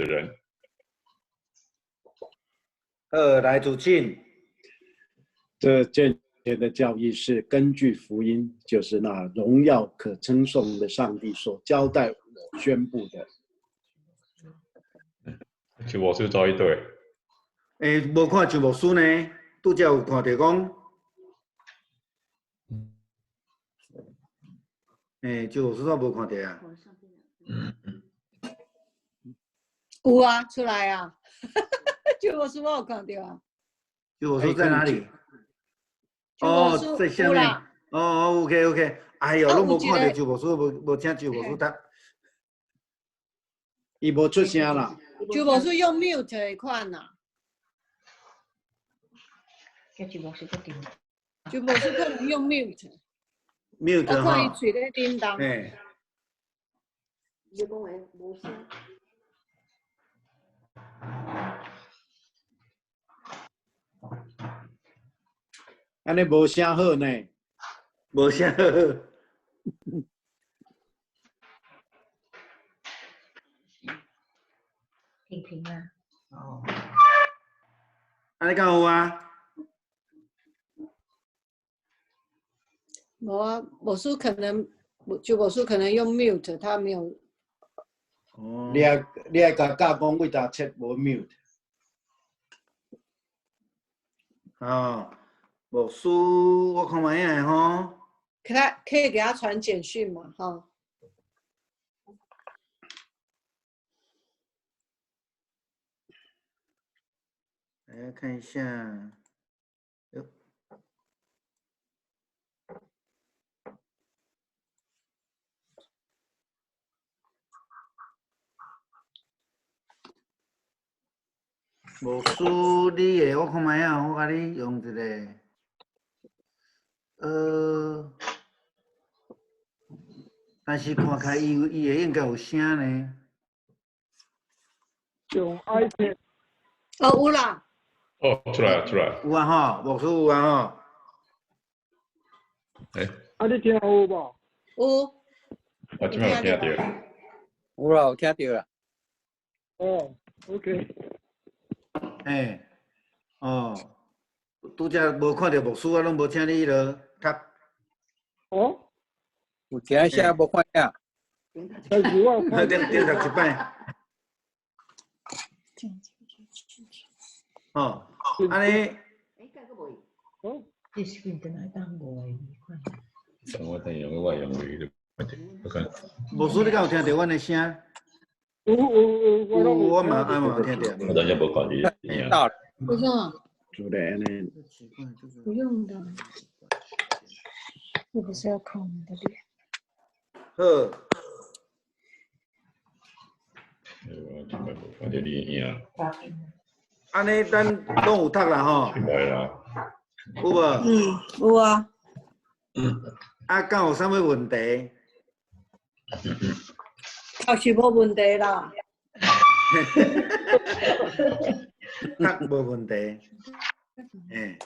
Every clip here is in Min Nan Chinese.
人。好，來主請。這健全的教義是根據福音，就是那榮耀可稱頌的上帝所交代我宣布的。邱牧師走去佗？欸，無看邱牧師呢，拄才有看著講。欸，邱牧師我無看著啊。有啊，出來啊！邱牧師我有看著啊。邱牧師在哪裡？哦，在下面。哦，OK OK。哎喲，攏無看著邱牧師，無請邱牧師讀。伊無出聲啦。邱牧師用 mute 的款啦。叫邱牧師決定。邱牧師可能用 mute。 mute 我看伊喙咧叮當。嘿。你講話無聲。按呢無聲好呢？無聲好。平平啊。哦。按呢敢有啊？無啊，牧師可能，就牧師可能用 mute，他沒有。哦。你愛共教講，為啥切無 mute？哦，牧師，我看覓仔吼。可以給他傳簡訊嘛？吼。來看一下。牧師，你的我看覓仔，我共你用一個，但是看起來伊的應該有聲呢。用 iPad。哦，有啦。哦，出來出來。有啊吼，牧師有啊吼。欸。啊，你聽有無？有。我這擺有聽著。有啦，有聽著啦。哦，OK。欸，哦，拄才無看著牧師，我攏無請你彼落讀。哦。有聽聲無看影。但是我有看。頂頂讀一擺。哦，按呢。哦。這是變轉來當五個款。我等用我用的，我看。牧師，你敢有聽著阮的聲？有有有，我攏有，我嘛啊嘛有聽著。我等下無看你影。不用。主的按呢。不用的。又不是要看我們的臉。好。我這擺無看著你影。按呢，咱攏有讀啦吼。來啦。有無？嗯，有啊。啊，敢有啥物問題？確實無問題啦。讀無問題。欸。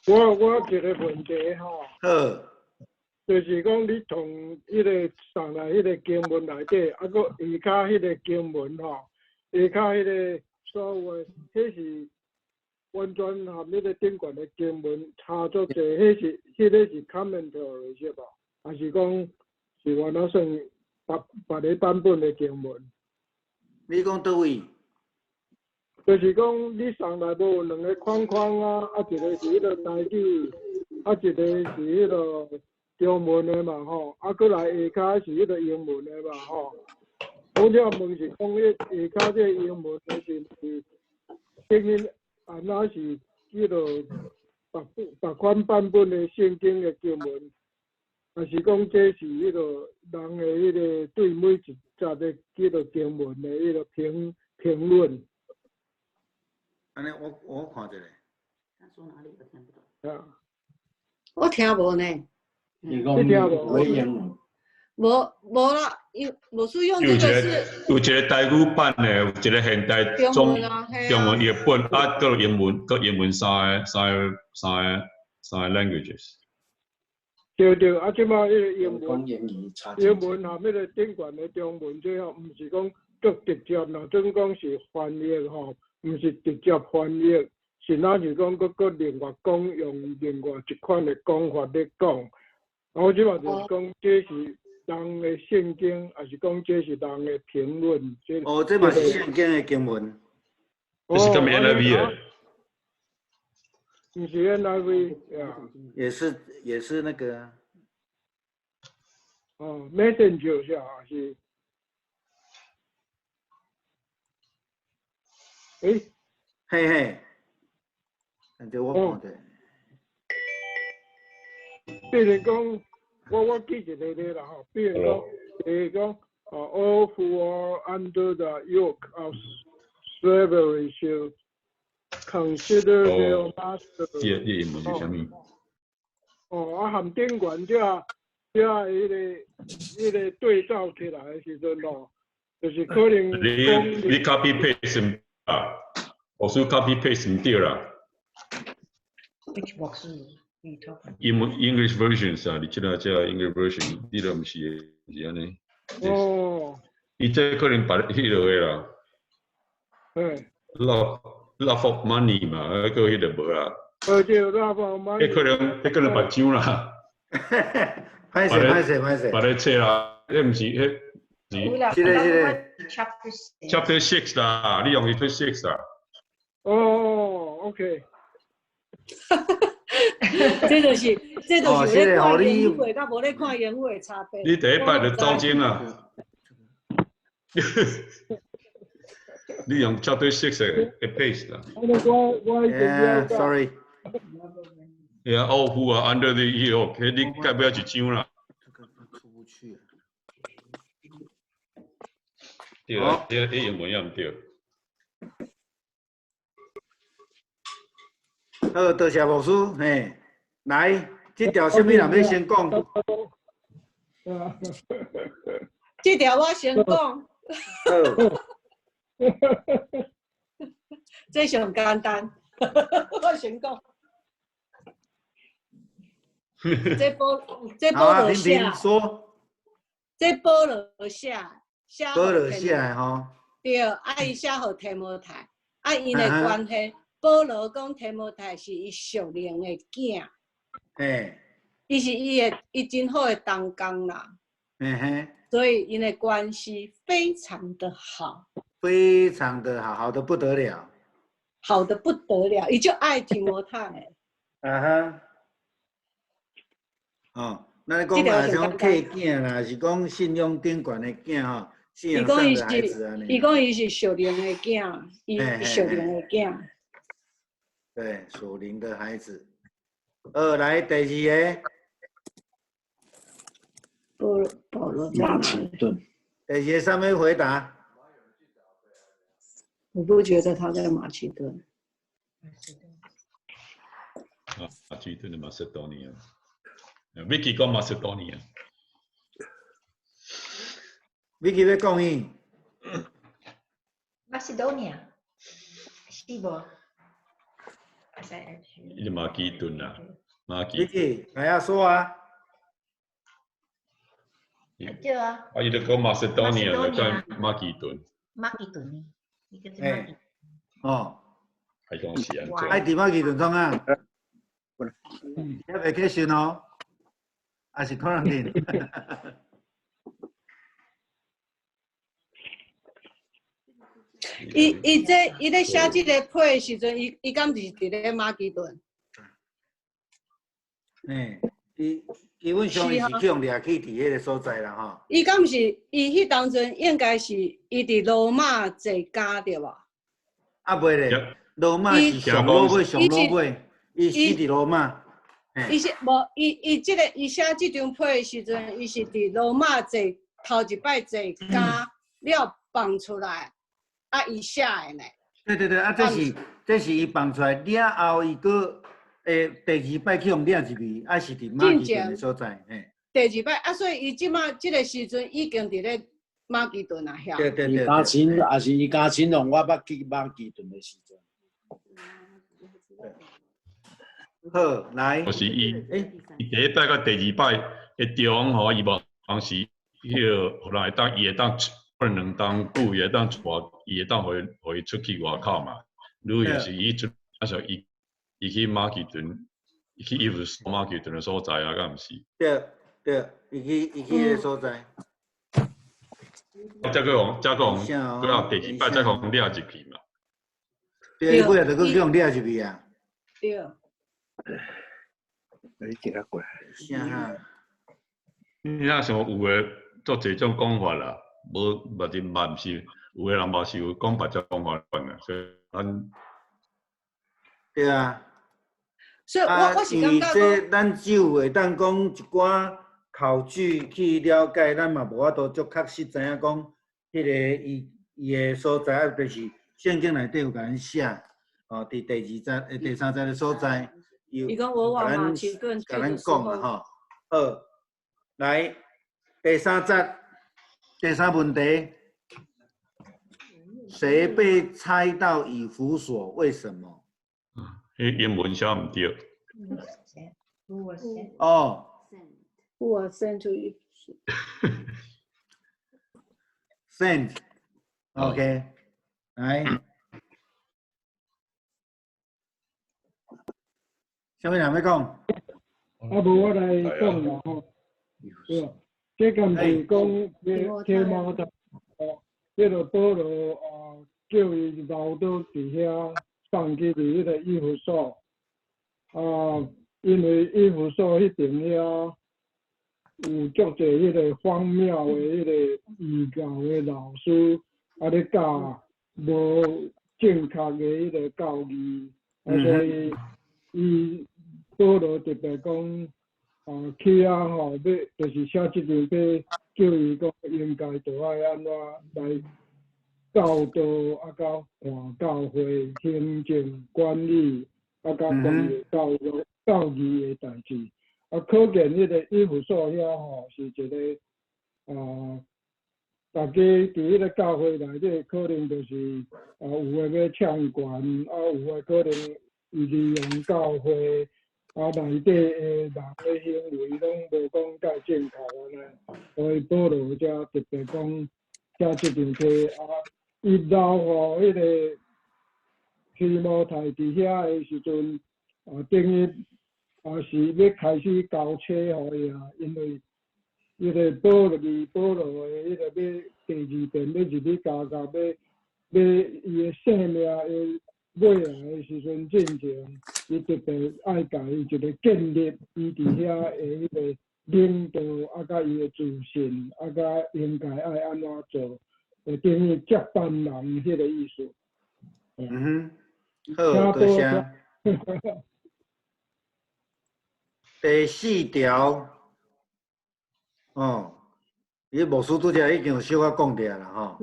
我一個問題吼。好。就是講你從彼個送來彼個經文內底，啊，閣下跤彼個經文吼，下跤彼個所有，彼是完全和彼個頂懸的經文差足濟，彼是彼個是 commentary 是無？還是講是原來算別個版本的經文？你講佗位？就是講你送來無有兩個框框啊，啊一個是彼個台語，啊一個是彼個中文的嘛吼，啊閣來下跤是彼個英文的嘛吼。我這問是講，彼下跤這個英文的是毋是等於按怎是彼個別款版本的聖經的經文，還是講這是彼個人的彼個對每一節的彼個經文的彼個評論？按呢，我看一下。他說哪裡我聽不懂。啊。我聽無呢。你講會英文？無啦，有無使用這個是。有一個台語版的，有一個現代中文譯本，啊，閣有英文，閣英文三個 languages。對對，啊，這擺彼个英文，講英語差英文含彼个頂懸的中文，這吼，毋是講足直接，若準講是翻譯吼，毋是直接翻譯，是若是講閣閣另外講用另外一款的講法咧講。啊，我這擺就是講，這是人的聖經，抑是講這是人的評論？這哦，這嘛是聖經的經文。這是敢 NIV 的？毋是 NIV 呀。也是也是那個啊。哦，Messenger 是啊，是。欸，嘿嘿，這我看著。比如講，我舉一個例啦吼，比如講，比如講，啊，All who are under the yoke of slavery should consider their master。這這英文是啥物？哦，啊，含頂懸這這彼個對照起來的時陣吼，就是可能你 copy paste 啊，我說 copy paste 毋對啦。 Which 牧師？英文 English version 啊，你這個這 English version，你都毋是是按呢？哦。伊這可能別彼落的啦。嗯。 Love of money 嘛，啊閣彼個無啦。對，love of money。彼可能彼可能目睭啦。歹勢歹勢歹勢。別咧冊啦，彼毋是彼是。是咧是咧。 Chapter 6 啦，你用 Chapter 6 啦。哦，OK。這就是咧看英語佮無咧看英語的差別。你第一擺就走鐘啊！你用 Chapter 6 的 paste 啦。 Yeah, sorry. Yeah, all who are under the yoke，彼你蓋尾仔一章啦。這個出不去。對啊，這英文也毋對。好，多謝牧師，嘿，來，這條啥物人欲先講？這條我先講。好。這上簡單，我先講。這保羅寫。這保羅寫，寫。保羅寫的吼。對，啊，伊寫予提摩太，啊，𪜶的關係。保羅講提摩太是伊屬靈的囝，嘿，伊是伊的，伊真好的同工啦，嗯哼，所以𪜶的關係非常的好，非常的好，好得不得了，好得不得了，伊就愛提摩太的，啊哈，哦，那你講若是講客囝啦，是講信仰頂懸的囝吼，信仰上的孩子按呢。伊講伊是屬靈的囝，伊屬靈的囝。對，屬靈的孩子。來第二個。保羅馬其頓。第二個啥物回答？我不覺得他在馬其頓。馬其頓的馬西多尼亞。Vicky 講馬西多尼亞。 Vicky 欲講伊。馬西多尼亞，是無？伊就馬其頓啦，馬其。 Vicky，來啊，說啊。對啊。啊，伊就講馬西多尼亞，就講馬其頓。馬其頓呢？伊叫做馬其。哦。還講是按怎？愛佇馬其頓創啊？還袂去信哦，還是可能恁？伊咧寫這個批的時陣，伊敢是佇咧馬其頓？嘿，伊基本上伊是去予掠去佇彼個所在啦，吼。伊敢是伊彼當陣應該是伊佇羅馬坐監對無？啊，袂咧，羅馬是上落尾，上落尾，伊死佇羅馬。伊是無伊伊這個伊寫這張批的時陣，伊是佇羅馬坐頭一擺坐監了放出來。啊，伊寫的呢？對對對，啊，這是伊放出來了後，伊閣第二擺去予掠入去，啊是佇馬其頓的所在，嘿。第二擺啊，所以伊這馬這個時陣已經佇咧馬其頓啊，遐。對對對。伊家親也是伊家親讓我捌去馬其頓的時陣。好，來。就是伊，伊第一擺佮第二擺的中吼，伊無當時彼個，予人會當，伊會當可能2冬久，伊會當帶，伊會當予伊出去外口嘛。愈就是伊出，啊說伊伊去馬其頓，伊去以弗所馬其頓的所在啊，敢毋是？對對，伊去彼个所在。再閣予，再閣予，閣後第二擺再予掠入去嘛。對，尾仔就閣去予掠入去啊。對。你一個過來。啥哈？你若像有的足濟種講法啦，無嘛是嘛毋是，有的人嘛是有講別種講法啊，所以咱。對啊。所以我是感覺這咱只有會當講一寡考據去了解，咱嘛無法度足確實知影講，彼个伊伊的所在，啊，就是聖經內底有共咱寫，哦，佇第二節、第三節的所在，有共咱共咱講啊，吼。好，來第三節，第三問題，誰被差到以弗所？為什麼？彼英文寫毋對。哦。 Who was sent to 以弗所？Sent，OK，來，啥物人欲講？啊，無我來講啦吼。對，這敢是講提摩太，哦，彼个保羅啊，叫伊留倒佇遐，送去佇彼個以弗所。啊，因為以弗所彼邊遐有足濟彼個荒謬的彼個異教的老師，啊咧教無正確的彼個教義，啊，所以伊保羅特別講，啊，去遐吼，欲就是寫這張批，叫伊講應該著愛按怎來教導，啊，佮看教會行政管理，啊，佮關於教育教義的代誌。啊，可見彼個以弗所遐吼是一個啊，大家佇彼個教會內底可能就是啊，有的欲搶權，啊，有的可能伊利用教會啊內底的人的行為攏無講介正確按呢，所以保羅才特別講寫這張批啊，伊留予彼個提摩太佇遐的時陣啊，等於也是欲開始交車予伊啊，因為彼個保羅保羅的彼個欲第二遍欲入去加甲欲欲伊的性命的尾仔的時陣進前，伊特別愛共伊一個建立伊佇遐的彼個領導，啊，佮伊的自信，啊，佮應該愛按怎做，會等於接班人彼個意思。嗯哼，好，多謝。第四條，哦，伊牧師拄才已經有小可講著啦，吼。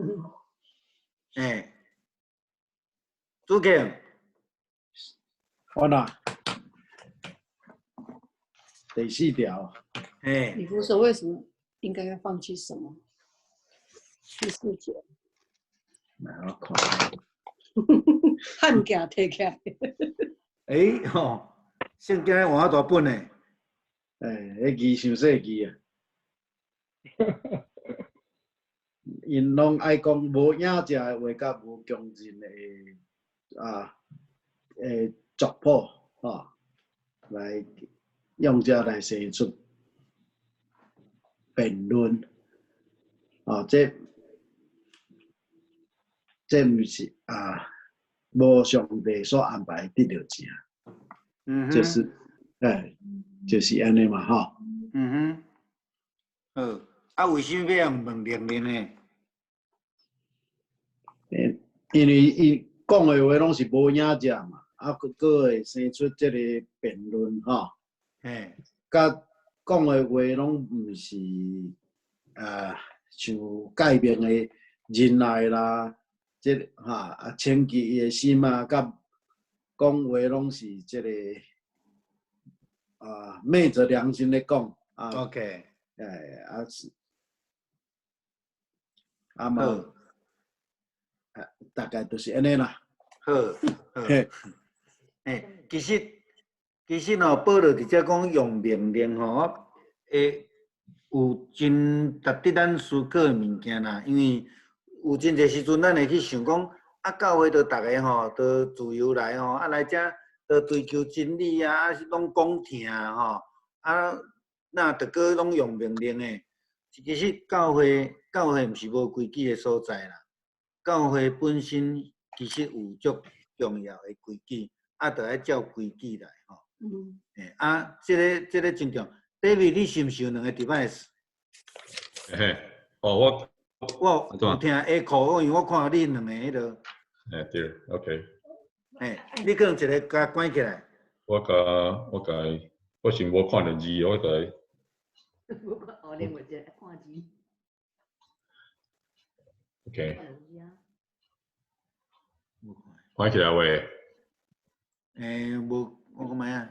欸，主教，我哪？第四條。欸。以弗所為什麼應該要放棄什麼？第四節。來我看。漢字提起來。欸吼，聖經換大本呢。欸，彼字傷細字啊！𪜶攏愛講無影食的話，佮無強韌的啊，的族譜吼，來用這來生出辯論。哦，這這毋是啊，無上帝所安排得著正。就是，欸，就是按呢嘛，吼。嗯哼，好，啊，為啥物欲用問命令呢？欸，因為伊講的話攏是無影食嘛，啊，閣閣會生出這个辯論吼。佮講的話攏毋是啊，像誡命的仁愛啦，這個哈啊，清潔伊的心啊，佮講話攏是這个啊，昧著良心咧講啊。 欸，啊是，啊嘛，啊，大概就是按呢啦。好，好。欸，其實其實吼，保羅佇遮講用命令吼，會有真值得咱思考的物件啦。因為有真濟時陣，咱會去想講，啊，教會都逐个吼，都自由來吼，啊來遮都追求真理啊，啊是攏講疼吼，啊，若著閣攏用命令的。其實教會毋是無規矩的所在啦。教會本身其實有足重要的規矩，啊，著愛照規矩來吼。啊，這個真重要。David，你是毋是有兩個 device？嘿，哦，我我有聽 echo，因為我看到你兩个彼落。嘿，對，OK。嘿，你可能一个共關起來。我共，我先無看著字，我共。無看，哦，另外一个看字。 OK。關起來未？欸，無，我看覓啊。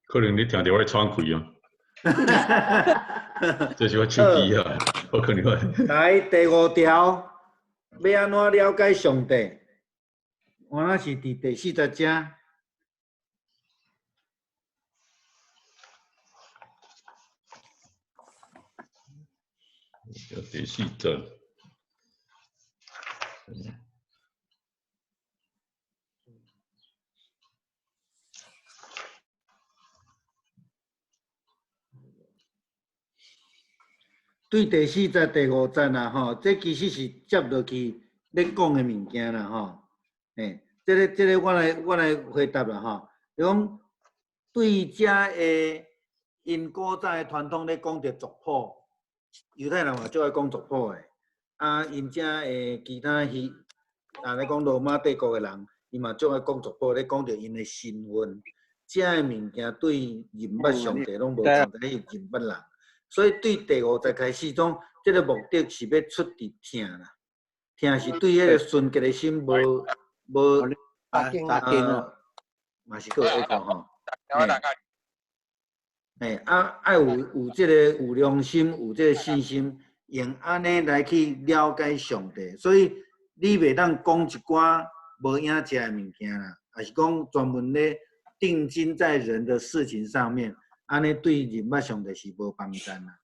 可能你聽著我咧喘氣哦。這是我手機啊，我可能會。來，第五條，欲按怎了解上帝？我那是佇第四十章。第四節。對第四節、第五節啦，吼，這其實是接落去咧講的物件啦，吼。欸，這個我來回答啦，吼。就講對遮的𪜶古早的傳統咧講著族譜，猶太人嘛足愛講族譜的。啊，𪜶遮的其他希，啊咧講羅馬帝國的人，伊嘛足愛講族譜，咧講著𪜶的身份。遮的物件對認捌上帝攏無仝，咧認捌人。所以對第五節開始，講這个目的是欲出佇疼啦，疼是對彼个純潔的心無無啊，嘛是閣有一個吼。嘿，啊，愛有這个有良心，有這个信心，用按呢來去了解上帝。所以你袂當講一寡無影食的物件啦，抑是講專門咧定睛在人的事情上面。按呢對認捌上帝是無幫助啦，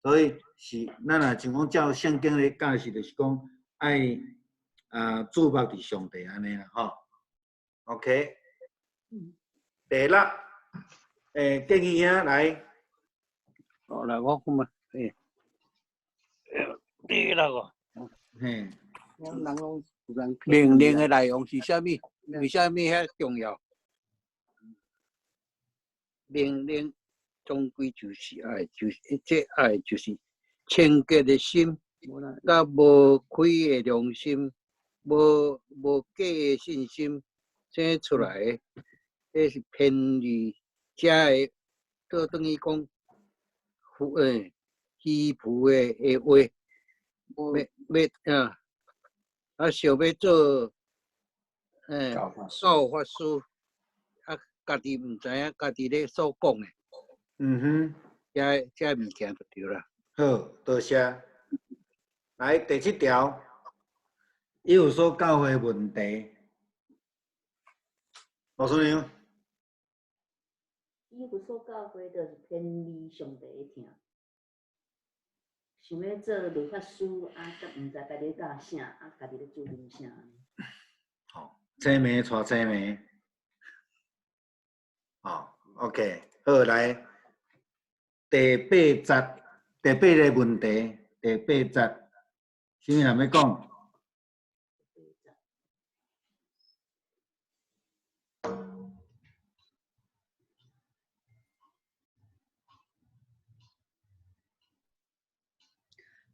所以是咱若像講照聖經咧教示，就是講愛啊注目佇上帝按呢啦吼。OK，第六，欸，建議兄來。好來，我看覓，欸，第六個，嘿，命令的內容是啥物？為啥物遐重要？命令總歸就是愛，就是這愛就是清潔的心，佮無虧的良心，無假的信心生出來的，這是偏離遮的，做等於講，虛浮的的話，欲啊，啊想欲做，教法師。家己毋知影，家己咧所講的，嗯哼，這物件就對啦。好，多謝。來第七條，伊有所教會問題。老師娘。以弗所教會就是偏離上帝的疼，想欲做律法師啊，閣毋知家己咧教啥，啊，家己咧注重啥。好，青梅帶青梅。哦，OK，好，來第八節，第八个問題，第八節，啥物人欲講？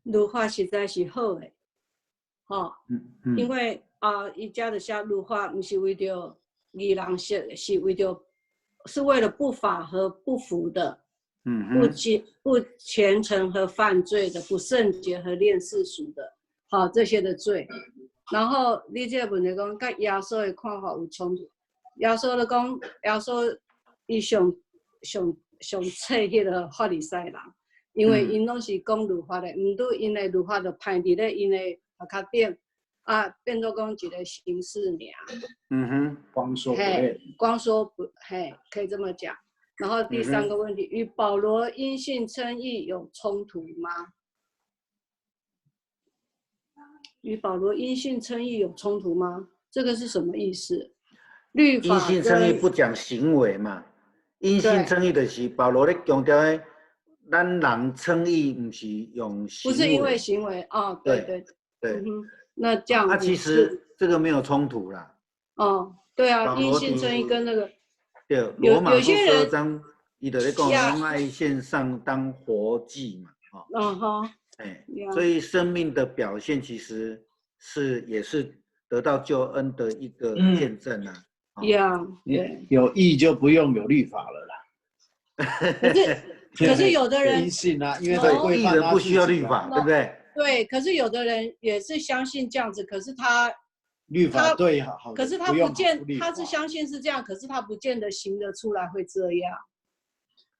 律法實在是好的，吼，因為啊，伊遮就寫律法，毋是為著義人設，是為著。是為了不法和不服的，不虔誠和犯罪的，不聖潔和戀世俗的，好這些的罪。然後你這個問題講，佮耶穌的看法有衝突。耶穌咧講，耶穌伊上上上冊彼个法利賽人，因為𪜶攏是講律法的，毋拄𪜶的律法就歹佇咧𪜶的頭殼頂，啊，啊，變做講一個形式爾。光說不練。光說不嘿，可以這麼講。然後第三個問題，與保羅因信稱義有衝突嗎？與保羅因信稱義有衝突嗎？這個是什麼意思？律法因信稱義不講行為嘛？因信稱義就是保羅咧強調的，咱人稱義毋是用行為，不是因為行為啊？對對對。那這樣，啊，其實這個沒有衝突啦。哦，對啊，因信稱義跟那個，對，羅馬書十二章，伊就咧講，用愛獻上當活祭嘛，嗯哼，哎，所以生命的表現其實是也是得到救恩的一個見證啊。呀，對，有義就不用有律法了啦。可是有的人因信啊，因為他義人不需要律法，對不對？對，可是有的人也是相信這樣子，可是他律法對好，可是他不見，他是相信是這樣，可是他不見得行得出來會這樣。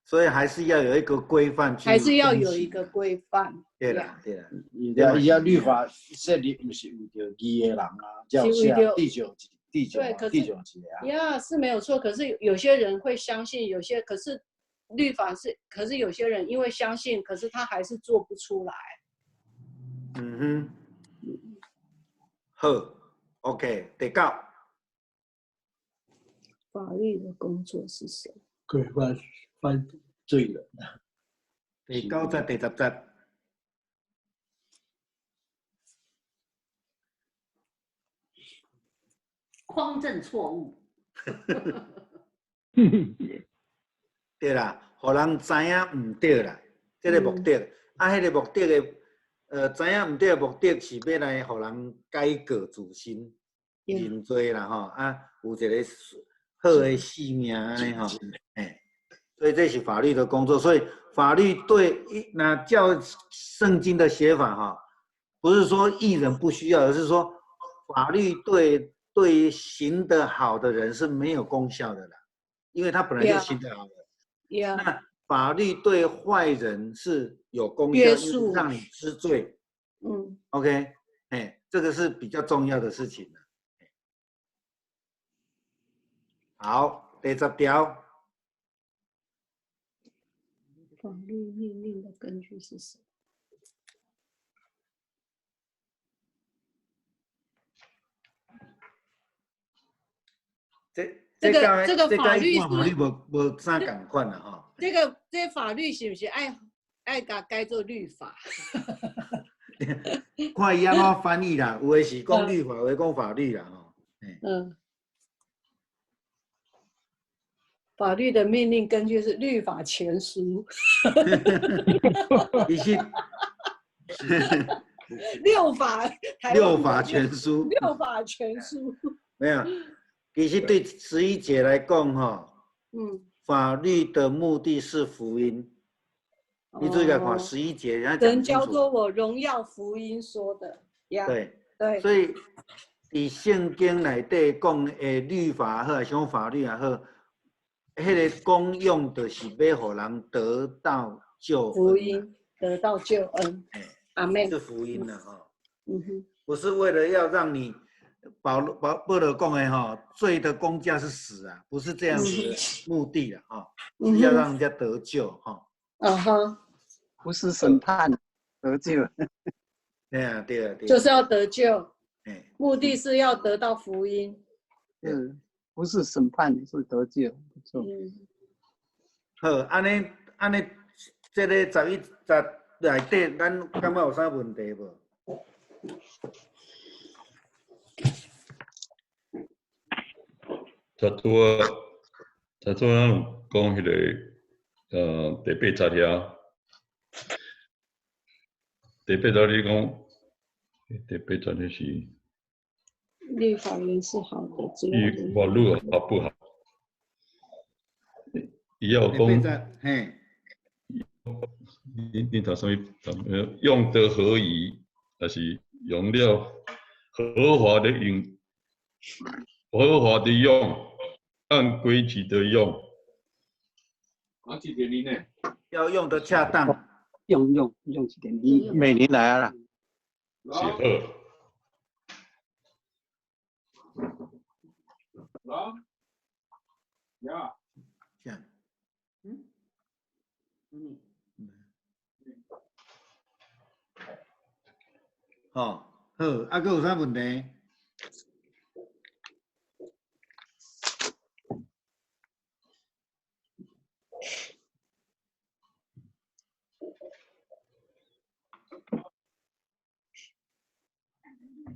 所以還是要有一個規範，還是要有一個規範。對啦，對啦。伊遐律法設立毋是為著義的人啊，才有寫第九節，第九第九節啊。呀，是沒有錯。可是有些人會相信，有些可是律法是，可是有些人因為相信，可是他還是做不出來。嗯哼，好，OK，第九。法律的工作是什麼？規範犯罪人。第九節、第十節。匡正錯誤。對啦，予人知影毋對啦，這個目的，啊，彼個目的的，知影毋對的目的是欲來予人改過自新，認罪啦吼，啊，有一個好的性命按呢吼，欸，所以這是法律的工作，所以法律對，那照聖經的寫法哈，不是說義人不需要，而是說法律對行得好的人是沒有功效的啦，因為他本來就行得好的。 Yeah. 那法律對壞人是有功效，就是讓你知罪。嗯。 OK，欸，這個是比較重要的事情。好，第十條。法律命令的根據是什麼？這個法律是法律無啥仝款啦吼。這法律是毋是愛共改做律法？看伊按怎翻譯啦，有的是講律法，有的講法律啦吼。嗯。法律的命令根據是律法全書。其實六法六法全書。六法全書。沒有。其實對11節來講，吼，法律的目的是福音。你注意看11節，人家神交託我榮耀福音說的，對對。所以，佇聖經內底講的律法好，還是講法律也好，彼個功用就是欲予人得到救恩。福音得到救恩，阿們。是福音啦，吼。嗯哼。不是為了要讓你。保羅講的吼，罪的工價是死啊，不是這樣子的目的啊，哈，是要讓人家得救哈。嗯哼，不是審判，得救。對啊，對啊，對。就是要得救，目的是要得到福音。嗯，不是審判，是得救。嗯。好，按呢按呢，這个11節內底，咱感覺有啥問題無？頭拄仔，頭拄仔咱有講彼个，第八節遐，第八節你講，第八節那是律法原是好的，只律法律好不好？伊要講，嘿，你讀啥物？用得合宜，還是用了合法的用？合法的用，按規矩的用。啊，這個你呢？要用得恰當。用一點。每年來啊啦。是好。啦，呀，啥？嗯？嗯。吼，好，啊，阁有啥问题？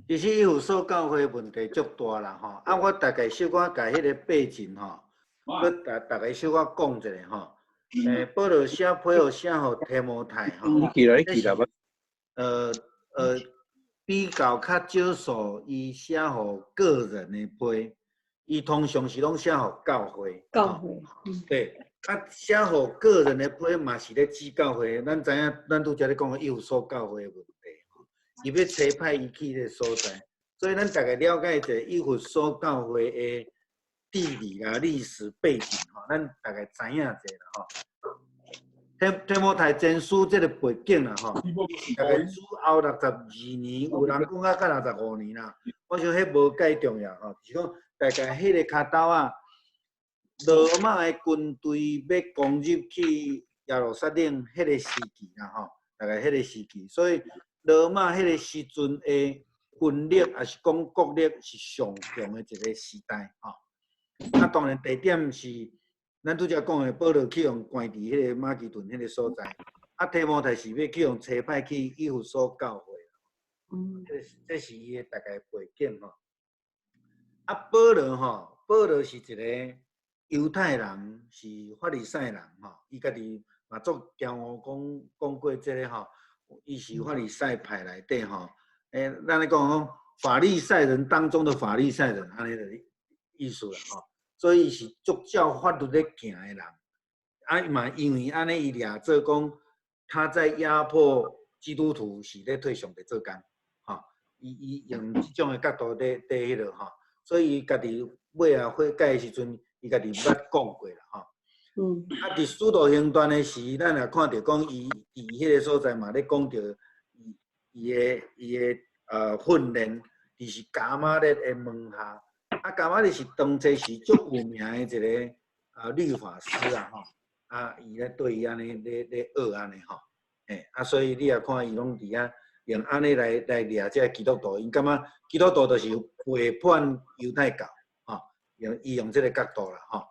其实以弗所教会问题足大啦吼，啊，我大概小可共彼个背景吼，阁逐逐家小可讲一下吼。保罗写批予写予提摩太吼，你记啦，你记啦。比较较少数，伊写予个人的批，伊通常是拢写予教会。教会。对，啊，写予个人的批嘛是咧指教会。咱知影，咱拄才咧讲的以弗所教会的问题。伊欲差派伊去彼个所在，所以咱大概了解一下以弗所教会的地理啦、历史背景吼，咱大概知影一下啦吼。提摩太前书这个背景啦吼，大概主后62年，有人讲啊到65年啦，我想彼无介重要吼，就是讲大概彼个跤头仔，罗马的军队欲攻入去耶路撒冷彼个时期啦吼，大概彼个时期，所以。罗马彼个时阵的军力，抑是讲国力是上强的一个时代吼。啊，当然地点是咱拄才讲的，保罗去予关伫彼个马其顿彼个所在，啊，提摩太是欲去予差派去以弗所教会。这是伊的大概背景吼。啊，保罗吼，保罗是一个犹太人，是法利赛人吼，伊家己嘛足骄傲讲讲过这个吼。伊是法利赛派内底吼，咱咧讲讲法利赛人当中的法利赛人，按呢的意思啦吼。所以伊是足照法律咧行的人，啊嘛因为按呢，伊掠做讲他在压迫基督徒，是咧替上帝做工，吼。伊用这种的角度咧咧彼落吼，所以伊家己尾仔悔改的时阵，伊家己捌讲过啦吼。啊！伫使徒行传的时，咱也看著讲，伊伫彼个所在嘛，咧讲著伊的训练，就是迦玛列的门下。啊，迦玛列是当初是足有名的一个律法师啊吼。啊，伊咧对伊按呢咧咧学按呢吼。啊，所以你也看伊拢伫遐用按呢来来掠这个基督徒，𪜶感觉基督徒就是背叛犹太教，吼，用伊用这个角度啦吼。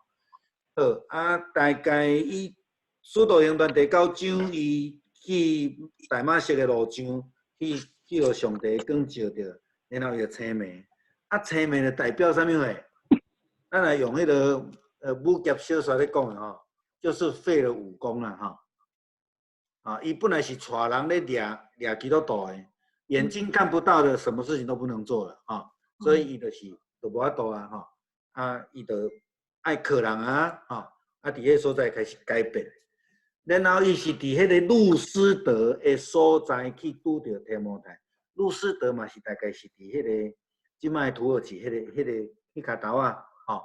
好啊，大概伊使徒行传第九章，伊去大马色的路上，去去予上帝光照著，然后伊就青眉。啊，青眉就代表啥物货？咱来用彼个武侠小说咧讲的吼，就是废了武功啦吼。啊，伊本来是带人咧掠掠基督徒的，眼睛看不到的，什么事情都不能做了吼，所以伊就是就无法度啊吼。啊，伊就爱靠人啊，吼！啊，伫彼个所在开始改变，然后伊是伫彼个路斯德的所在去拄著提摩太。路斯德嘛是大概是伫彼个这摆土耳其彼个彼跤头仔，吼，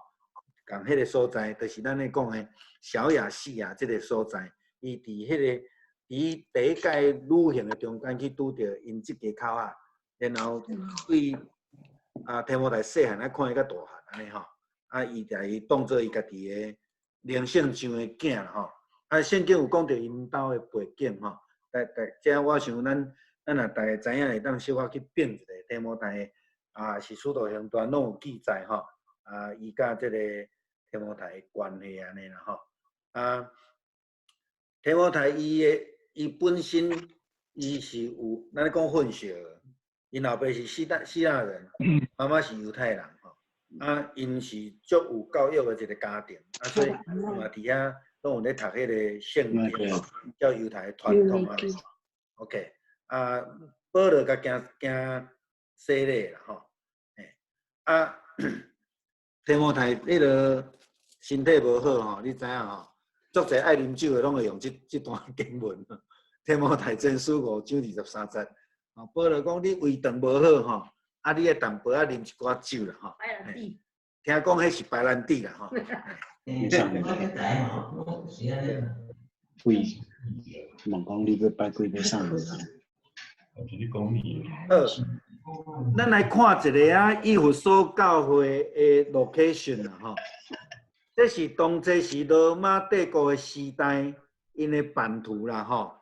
仝彼个所在，就是咱咧讲的小亚细亚这个所在。伊伫彼个伫第一届旅行的中间去拄著𪜶这家口仔，然后对啊提摩太细汉啊看伊较大汉按呢吼。啊，伊共伊当做伊家己的灵性上的囝啦吼。啊，圣经有讲著𪜶兜的背景吼。但但这我想咱咱若逐家知影会当小可去变一下，提摩太啊是使徒行传拢有记载吼。啊，伊佮这个提摩太的关系按呢啦吼。啊，提摩太伊的伊本身伊是有咱咧讲混血儿，𪜶老爸是希腊人，妈妈是犹太人。啊，𪜶是足有教育的一个家庭，啊，所以嘛伫遐拢有咧读彼个圣经，照犹太的传统啊。OK，啊，保罗共行行洗礼啦吼，啊，提摩太彼个身体无好吼，你知影吼？足济爱啉酒的拢会用这这段经文。提摩太前书5章23节，啊，保罗讲你胃肠无好吼。啊，你爱淡薄仔啉一寡酒啦，吼。听讲彼是白兰地啦，吼。胃，问讲你欲拜几欲送？我是咧讲你。好，咱來看一下啊，以弗所教會的 location 啦，吼。這是當初是羅馬帝國的時代，𪜶的版圖啦，吼。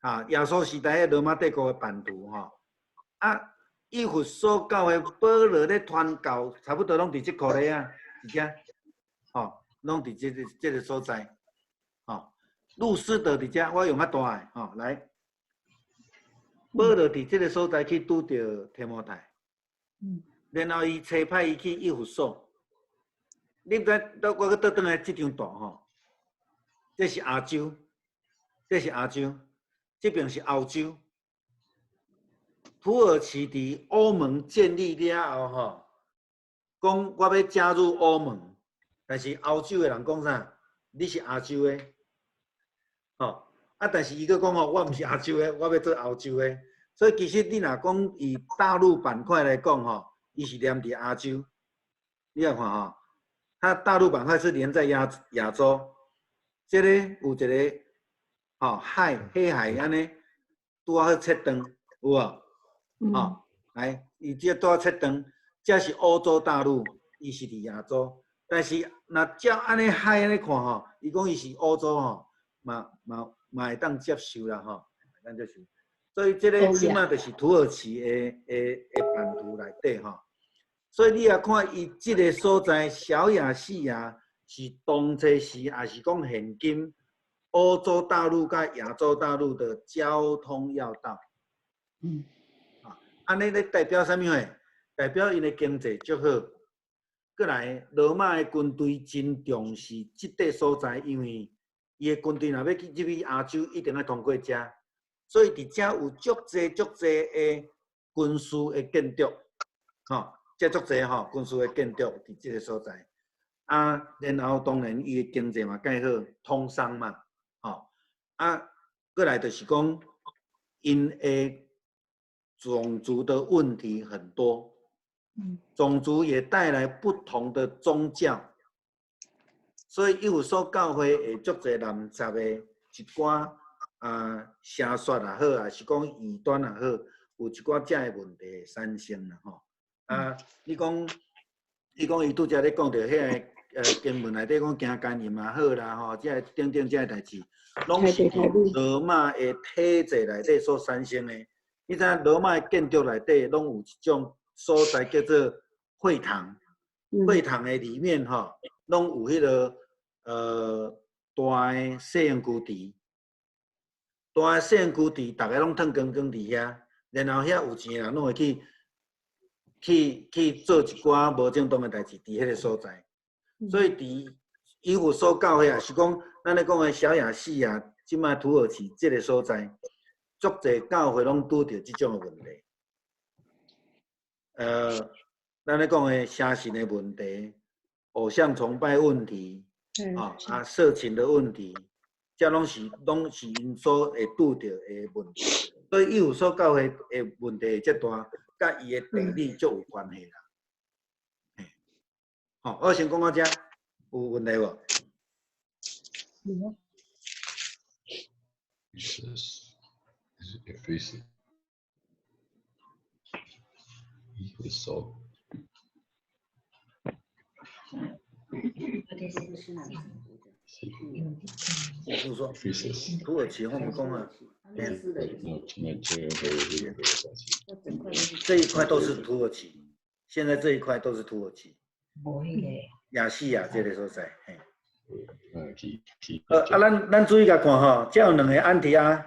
啊，耶穌時代的羅馬帝國的版圖，吼。啊，以弗所教會保羅咧傳教，差不多攏佇這箍咧啊，佇遮，吼，攏佇這個所在，吼。路斯德佇遮，我用較大的，吼，來。保羅佇這個所在去拄著提摩太，然後伊差派伊去以弗所。你毋知，我閣倒轉來這張圖吼，這是亞洲，這是亞洲，這邊是歐洲。土耳其佇歐盟建立了後吼，講我欲加入歐盟，但是歐洲的人講啥？你是亞洲的，吼。啊！但是伊閣講吼，我毋是亞洲的，我欲做歐洲的。所以其實你若講以大陸板塊來講吼，伊是連佇亞洲。你來看吼，它大陸板塊是連在亞洲。這個有一個吼海黑海按呢，拄仔好切斷，有無？吼，來，伊這拄仔切斷，這是歐洲大陸，伊是佇亞洲。但是若照按呢海按呢看吼，伊講伊是歐洲吼，嘛會當接受啦吼，會當接受。所以這個這馬就是土耳其的版圖內底吼。所以你也看伊這個所在，小亞細亞是當初時，也是講現今歐洲大陸佮亞洲大陸的交通要道。啊，按呢咧代表啥物貨？代表𪜶的經濟足好。過來，羅馬的軍隊真重視這塊所在，因為伊的軍隊若欲去入去亞洲，一定愛通過遮，所以佇遮有足濟足濟的軍事的建築，吼，遮足濟吼軍事的建築佇這個所在。啊，然後當然伊的經濟嘛蓋好，通商嘛，吼。啊，過來就是講，𪜶的種族的問題很多，種族也帶來不同的宗教。所以以弗所教會會足濟濫雜的一寡啊邪說也好，抑是講異端也好，有一寡遮的問題會產生啦吼。啊，你講伊拄才咧講著彼个經文內底講行姦淫也好啦吼，這个等等這个代誌，攏是佇羅馬的體制內底所產生的。你知影羅馬的建築內底攏有一種所在叫做會堂，會堂的裡面吼，攏有彼个大的洗身軀池，大的洗身軀池，逐个攏褪光光佇遐，然後遐有錢的人攏會去做一寡無正當的代誌，佇彼個所在。所以佇以弗所教會，也是講咱咧講的小亞細亞，這擺土耳其這個所在，足濟教會攏拄著這種的問題。咱咧講的邪神的問題，偶像崇拜問題，啊，色情的問題，這攏是𪜶所會拄著的問題。所以以弗所教會的問題會遮大，佮伊的地理足有關係啦。好，我先講到遮，有問題無？無。 Ephesus，以弗所。以弗所，土耳其我們講啊，這一塊都是土耳其，現在這一塊都是土耳其。亞細亞這個所在，嘿。啊，咱注意共看吼，這有兩个安提阿，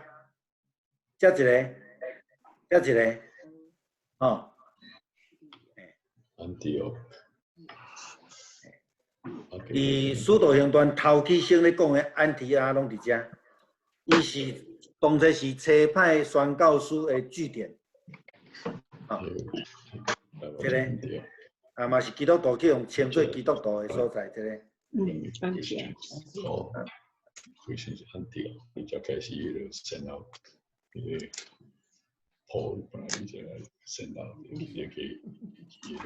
這一个，這一个，吼。安提阿。佇使徒行傳頭起先咧講的安提阿攏佇遮，伊是當初是差派宣教師的據點，吼，這個啊嘛是基督徒去予稱做基督徒的所在，這個。安提阿。哦，非常是安提阿，伊才開始彼個先後，彼個破本來伊個先後，伊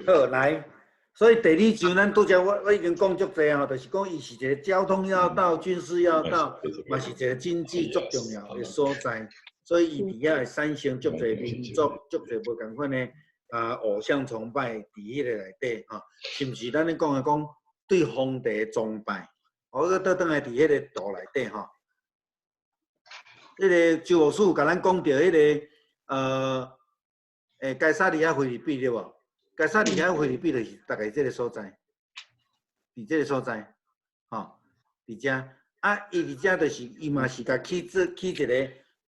個好來。所以第二章咱拄才我已經講足濟吼，就是講伊是一個交通要道、軍事要道，嘛是一個經濟足重要的所在。所以伊佇遐會產生足濟民族、足濟無仝款的啊偶像崇拜佇彼個內底吼，是毋是咱咧講的講對皇帝崇拜？我閣倒轉來佇彼個圖內底吼，彼個周牧師有共咱講著彼個該撒利亞腓立比對無？該撒利亞腓立比就是大概這个所在，佇這个所在，吼，佇遮啊，伊佇遮就是伊嘛是共起做起一个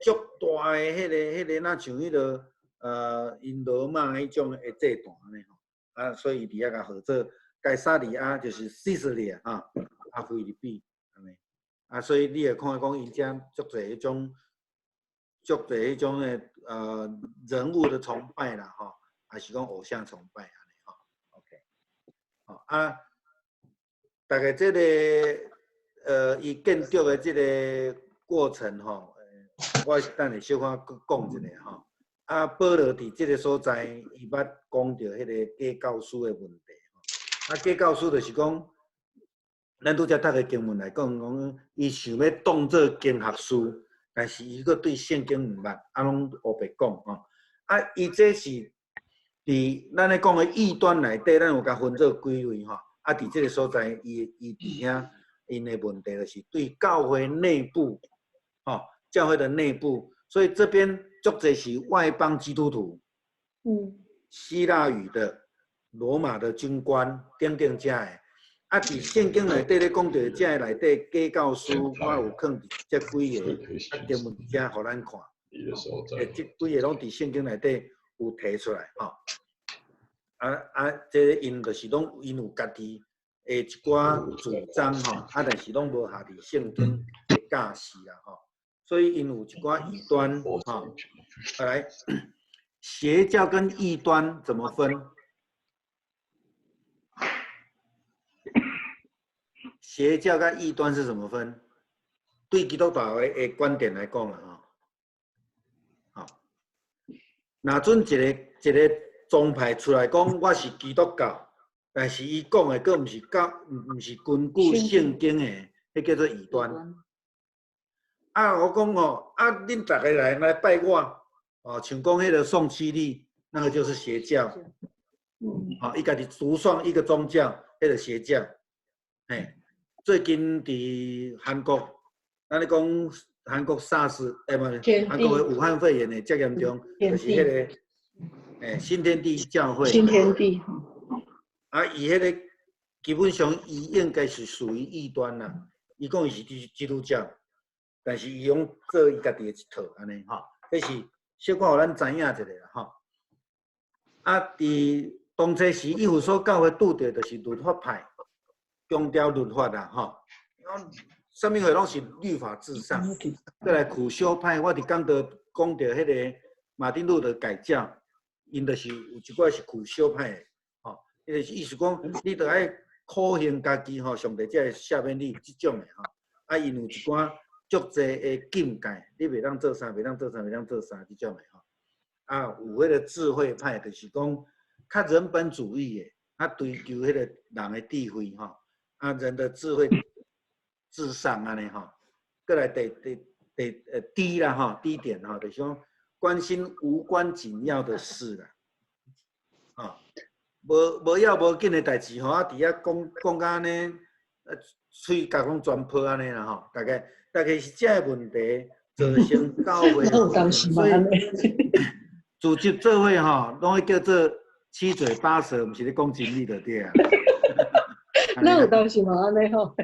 足大的彼个，若像彼个𪜶羅馬彼種的祭壇按呢吼，啊，所以伊佇遐共號做該撒利亞，就是 Caesarea 吼，啊，腓立比按呢，啊，所以你會看講𪜶遮足濟彼種，足濟彼種的人物的崇拜啦吼，還是講偶像崇拜按呢吼，OK，吼啊，大概這个伊建築的這个過程吼，我等下小可閣講一下吼。啊，保羅佇這个所在，伊捌講著彼个假教師的問題吼。啊，假教師就是講，咱拄才讀的經文來講，講伊想欲當做經學師，但是伊閣對聖經毋捌，啊，攏烏白講吼。啊，伊這是佇咱咧講的異端內底，咱有共分做幾類吼。啊，佇這个所在，伊佇遐𪜶的問題就是對教會內部，吼，教會的內部，所以這邊足濟是外邦基督徒，希臘語的、羅馬的軍官等等遮的。啊，佇聖經內底咧講著遮個內底假教師，我有囥佇這幾个啊經文遮予咱看。欸，這幾个攏佇聖經內底有提出來吼。啊啊，這个𪜶就是攏𪜶有家己的一寡主張吼，啊，但是攏無下佇聖經的教示啦吼。所以𪜶有一寡異端吼。來，邪教跟異端怎麼分？邪教跟異端是怎麼分？對基督徒的觀點來講啦，吼，好，若準一个一个宗派出來講我是基督教，但是伊講的閣毋是教，毋是根據聖經的，彼叫做異端。啊，我講吼，啊，恁逐个來拜我，哦，像講彼个宋七力，那個就是邪教。哦，伊家己獨創一個宗教，彼个邪教。嘿，最近佇韓國，咱咧講韓國 SARS，欸，無，韓國的武漢肺炎的遮嚴重，就是彼个，欸，新天地教會。新天地。啊，伊彼个基本上伊應該是屬於異端啦。伊講伊是基督教，但是伊攏做伊家己的一套按呢吼，這是小可予咱知影一下啦吼。啊，佇當初時以弗所教會拄著就是律法派，強調律法啦吼。啥物貨攏是律法至上。閣來苦修派，我佇講著講著彼个馬丁路德改教，𪜶就是有一寡是苦修派的，吼，伊就是意思講，你著愛苦行家己吼，上帝才會赦免你這種的吼。啊，𪜶有一寡足濟的禁戒，你袂當做啥，袂當做啥，袂當做啥這種的吼。啊，有彼个智慧派，就是講較人本主義的，較追求彼个人的智慧吼，啊，人的智慧至上按呢吼。閣來第第第低啦吼，低點吼，就是講關心無關緊要的事啦，吼，無要無緊的代誌吼，啊，佇遐講講甲按呢，喙角攏全破按呢啦吼，大概是這个問題造成教會，所以組織做伙吼，攏會叫做七嘴八舌，毋是咧講真理就對啊。那有當時嘛按呢吼。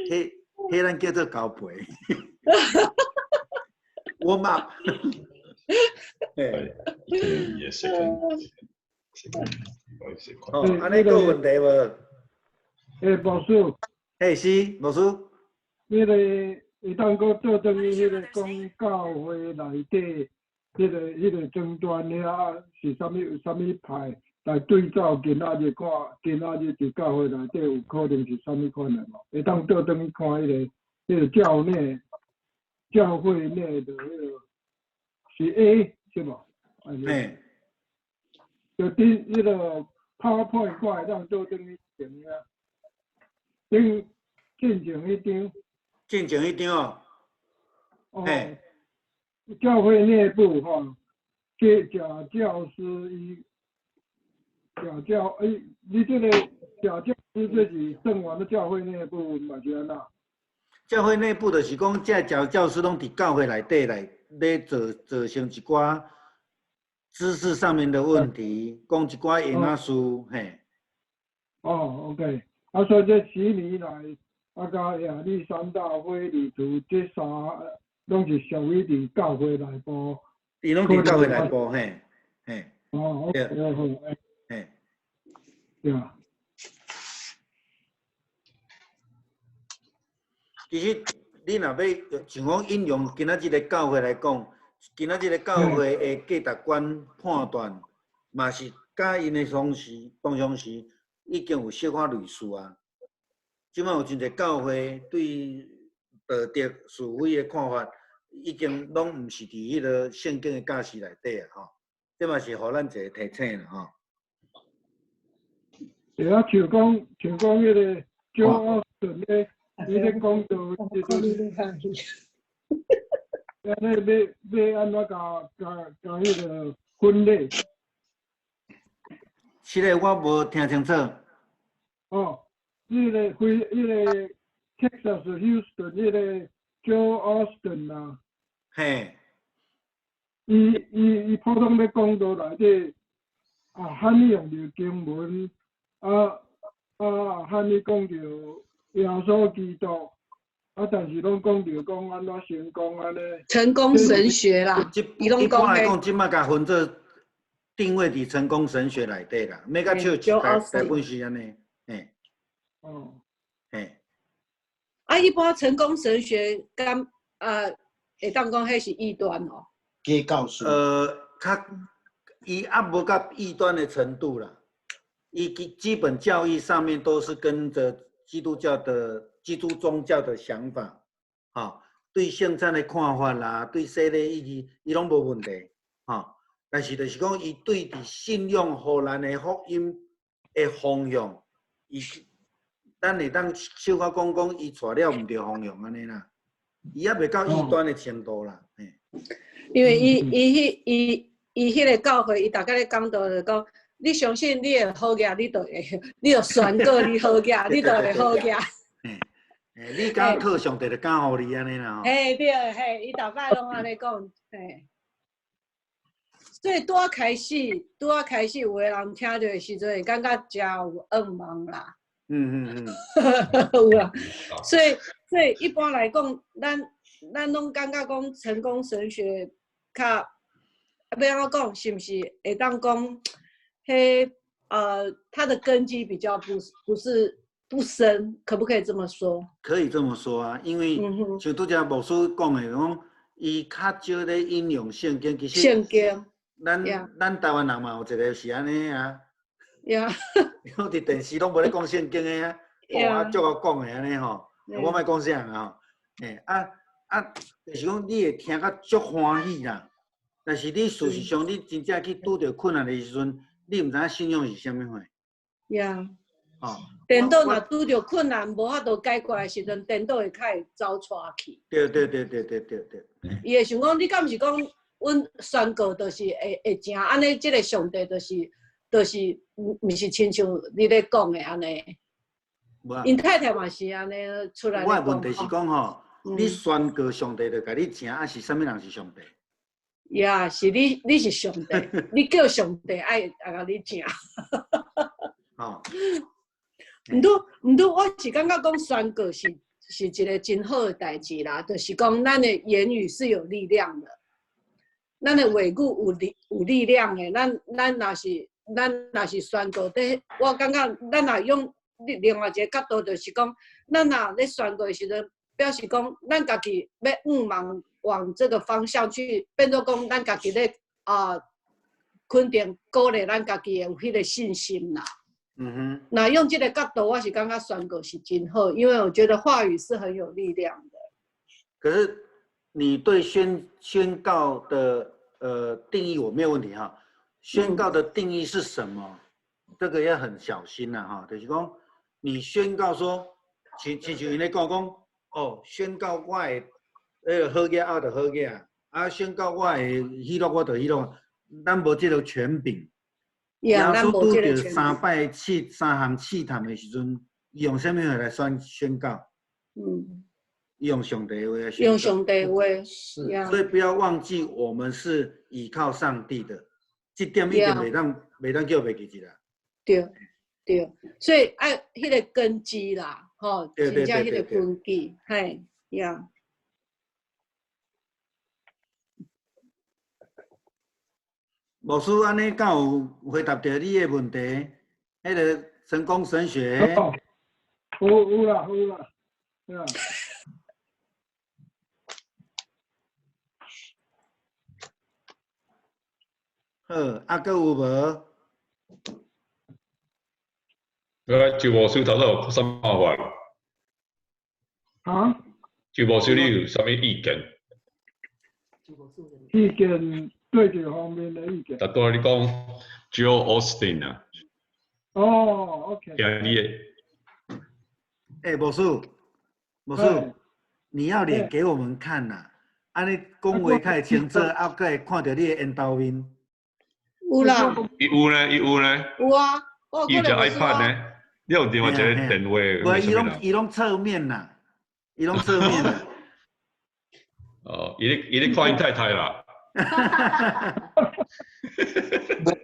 彼彼咱叫做交陪。我嘛。嘿。哦，按呢閣有問題無？欸，牧師。嘿，是，牧師。彼个會當閣做轉去彼个講教會內底，彼个爭端遐是啥物有啥物派來對照今仔日看，今仔日佇教會內底有可能是啥物款的無？會當倒轉去看彼个教內教會內的彼个是 A 是無？嘿。就佇彼个 PowerPoint 看會當倒轉去前遐，頂進前彼張。進前彼張哦。哦。教會內部吼，這假教師伊假教，欸，你這个假教師這是算完了教會內部嘛是按怎？教會內部就是講，這假教師攏佇教會內底來咧造造成一寡知識上面的問題，講一寡閒仔事，嘿。哦，OK，啊，所以這幾年來，啊，佮亞歷山大、菲利圖這三攏是屬於佇教會內部。伊攏佇教會內部，嘿，嘿。哦，OK，好，嘿。對啊。其實你若欲像講引用今仔這个教會來講，今仔這个教會的價值觀判斷，嘛是佮𪜶的方式當常時已經有小可類似啊。這擺有真濟教會對道德是非的看法，已經攏毋是佇彼个聖經的教示內底啊吼。這嘛是予咱一个提醒啦吼。對啊，像講像講彼个 Joel Osteen 咧，伊咧講到時陣，按呢欲按怎共共共彼个分類？這个我無聽清楚。哦，彼个非彼个 Texas Houston 彼个 Joel Osteen 啊，嘿，伊伊伊普通咧講道內底啊，罕伊用著經文，啊啊，罕伊講著耶穌基督，啊，但是攏講著講按怎成功按呢？成功神學啦，一般來講，這擺共分做定位佇成功神學內底啦，mega church 大大部分是按呢，嘿，哦，嘿，啊，一般成功神學敢啊，會當講彼是異端哦。假教師。較伊猶無到異端的程度啦，伊基基本教義上面都是跟着基督教的基督宗教的想法，吼，對聖餐的看法啦，對洗禮意義，伊攏無問題，吼。但是就是講，伊對佇信仰予咱的福音的方向，伊咱會當小可講講，伊帶了毋對方向按呢啦，伊猶袂到異端的程度啦，嘿。因為伊伊彼伊伊彼个教會，伊逐擺咧講道就講，你相信你會好額，你就會，你就宣告你好額，你就會好額。嘿，你敢靠上帝就敢予你按呢啦吼。嘿對，嘿，伊逐擺攏按呢講，嘿。所以拄仔開始，拄仔開始，有的人聽著的時陣會感覺誠有惡夢啦。有啊。所以，所以一般來講，咱咱攏感覺講成功神學較，啊，欲按怎講，是毋是會當講，彼它的根基比較不不是不深，可不可以這麼說？可以這麼說啊，因為像拄才牧師講的，講伊較少咧引用聖經，其實聖經。咱咱台灣人嘛有一個是按呢啊，我佇電視攏無咧講聖經的啊，哦啊足夠講的按呢吼，我莫講啥啊吼，嘿啊啊，就是講你會聽甲足歡喜啦，但是你事實上你真正去拄著困難的時陣，你毋知影信仰是啥物貨。呀，哦，顛倒若拄著困難無法度解決的時陣，顛倒會較會走跙去。對對對對對對對。伊會想講，你敢毋是講？阮宣告就是會會成按呢，這个上帝就是就是毋毋是親像你咧講的按呢。𪜶太太嘛是按呢出來。我的問題是講吼，你宣告上帝就共你成，啊是啥物人是上帝？呀，是你，你是上帝，你叫上帝愛愛共你成。哦。毋拄毋拄，我是感覺講宣告是是一个真好的代誌啦，就是講咱的言語是有力量的。咱的話語有力有力量的，咱咱若是咱若是宣告佇，我感覺咱若用另另外一個角度，就是講，咱若咧宣告的時陣，表示講，咱家己欲往往這個方向去，變做講，咱家己咧啊，肯定鼓勵咱家己的有彼個信心啦。若用這個角度，我是感覺宣告是真好，因為我覺得話語是很有力量的。可是。你對宣宣告的定義我沒有問題哈，宣告的定義是什麼？這個要很小心啦哈，就是講你宣告說，親親像𪜶咧講講，哦，宣告我的彼个好額啊，就好額。啊，宣告我会喜乐，我就喜乐。咱无这个权柄。耶稣拄著三摆试三项试探的时阵，伊用啥物话来宣告？伊用上帝的话来宣告。用上帝话。是。所以不要忘记，我们是倚靠上帝的，这点一定袂当叫袂记得啦。对对，所以爱彼个根基啦，吼，真正彼个根基，嘿，呀。牧师按呢，敢有回答著你的问题？彼个成功神学。有啦有啦，对啊。好，啊，阁有无？来，周牧师头拄有啥看法？啊？周牧师，你有啥物意见？意见对这方面的意见。头拄仔你讲 Joel Osteen 啊？哦，OK。听你的。欸，牧师，牧师，你要脸给我们看呐！按呢讲话较会清楚，啊，阁会看著你的缘投面。有啦。伊有呢，伊有呢。有啊，伊有一个 iPad 呢，你有另外一个电话？无，伊拢侧面啦，伊拢侧面啦。哦，伊咧看伊太太啦。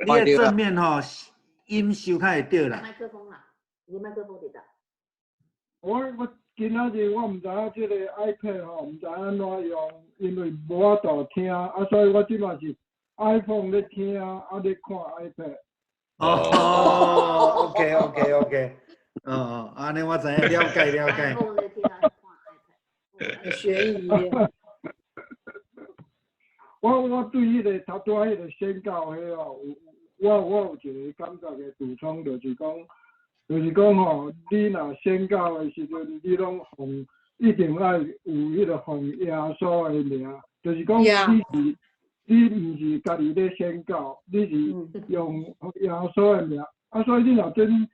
你的正面吼，音收较会对啦。麦克风啦，你麦克风伫佗？我今仔日我毋知影这个 iPad 吼，毋知按怎用，因为无法度听，啊，所以我这马是 iPhone 咧听，啊咧看 iPad。哦，OK，哦，按呢我知影，了解了解。 iPhone 咧听，看 iPad。学语。我对彼个头拄仔彼个宣告彼哦，我有一个感觉的补充，就是讲吼，你若宣告的时阵，你拢奉一定爱有彼个奉耶稣的名，就是讲你毋是家己咧宣告，你是用耶稣的名，啊，所以你若真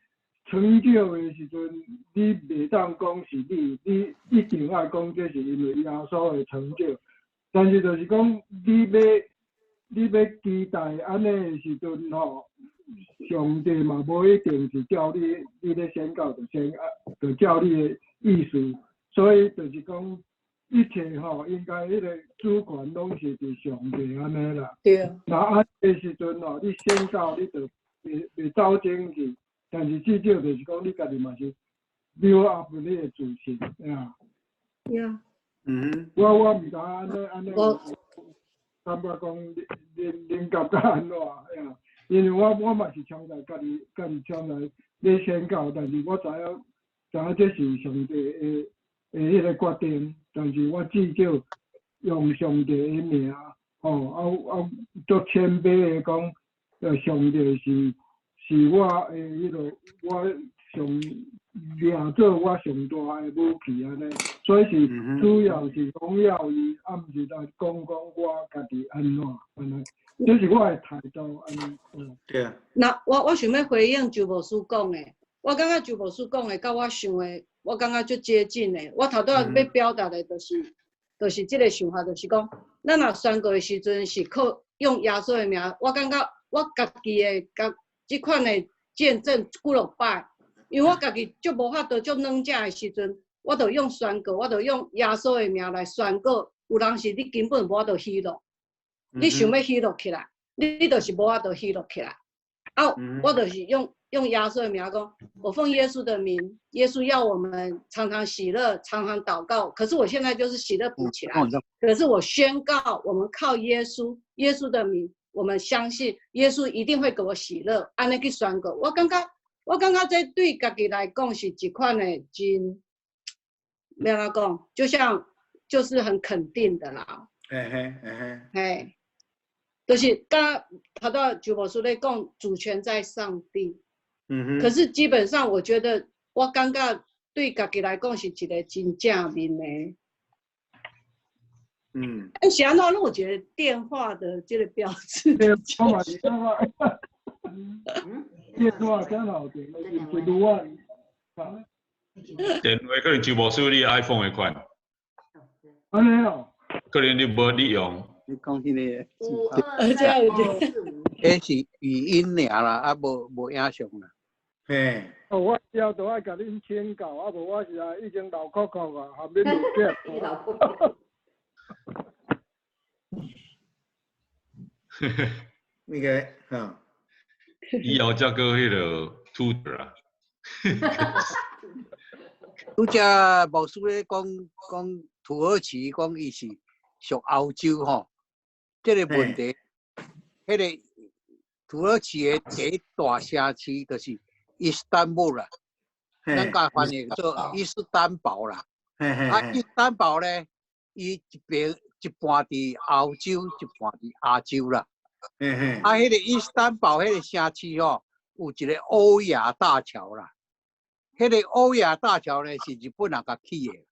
成就的时阵，你袂当讲是你，你一定爱讲这是因为耶稣的成就。但是就是讲，你欲期待按呢的时阵吼，上帝嘛无一定是照你咧宣告就先啊，就照你的意思。所以就是讲，一切吼，应该彼个主权拢是伫上帝按呢啦。对。若按呢时阵吼，你宣告你就袂走精去，但是至少就是讲，你家己嘛是 build up 你的自信，啊。对啊。我毋知按呢，感觉讲恁感觉按怎呀？因为我嘛是常来家己常来咧宣告，但是我知影这是上帝的彼个决定，但是我至少用上帝的名，吼，啊足谦卑的讲，上帝是我的彼个我上掠做我上大的武器按呢，所以是主要是荣耀伊，啊，毋是来讲讲我家己按怎按呢，这是我的态度按呢。对啊。那我想欲回应周牧师讲的，我感觉周牧师讲的佮我想的，我感觉足接近的。我头拄仔欲表达的就是这个想法，就是讲，咱若宣告的时阵是靠用耶稣的名，我感觉我家己的佮这款的见证几落摆。因为我家己足无法度足软弱的时阵，我就用宣告，我就用耶稣的名来宣告。有当时你根本无法度喜乐，你想欲喜乐起来，你就是无法度喜乐起来。啊，我就是用耶稣的名讲，我奉耶稣的名，耶稣要我们常常喜乐，常常祷告。可是我现在就是喜乐不起来。可是我宣告，我们靠耶稣，耶稣的名，我们相信耶稣一定会给我喜乐。按呢去宣告，我感觉这对家己来讲是一款的真，欲按怎讲，就像就是很肯定的啦。嘿嘿嘿嘿。嘿，就是刚头拄周牧师咧讲主权在上帝。嗯哼。可是基本上，我觉得我感觉对家己来讲是一个真正面的。嗯。欸，是按怎？拢有一个电话的这个标志。对，我嘛是感觉。电话真老电，一路啊。电话可能周牧师你 iPhone 的款。按呢哦。可能你无你用。你講彼个，五二三四五。彼是語音爾啦，啊無無影像啦。嘿。哦，我以後都愛共恁請教，啊無我是啊已經老扣扣啊，含恁有老扣扣。那個，哈。以後才閣彼个 Twitter 啊。拄則牧師咧講講土耳其，講伊是屬歐洲吼，這个問題，彼个土耳其的第一大城市就是伊斯坦布啦，咱共翻譯做伊斯坦堡啦。啊，伊斯坦堡咧，伊一邊一半佇歐洲，一半佇亞洲啦。啊，彼个伊斯坦堡彼個城市吼，有一个歐亞大橋啦。彼个歐亞大橋咧是日本人共起的。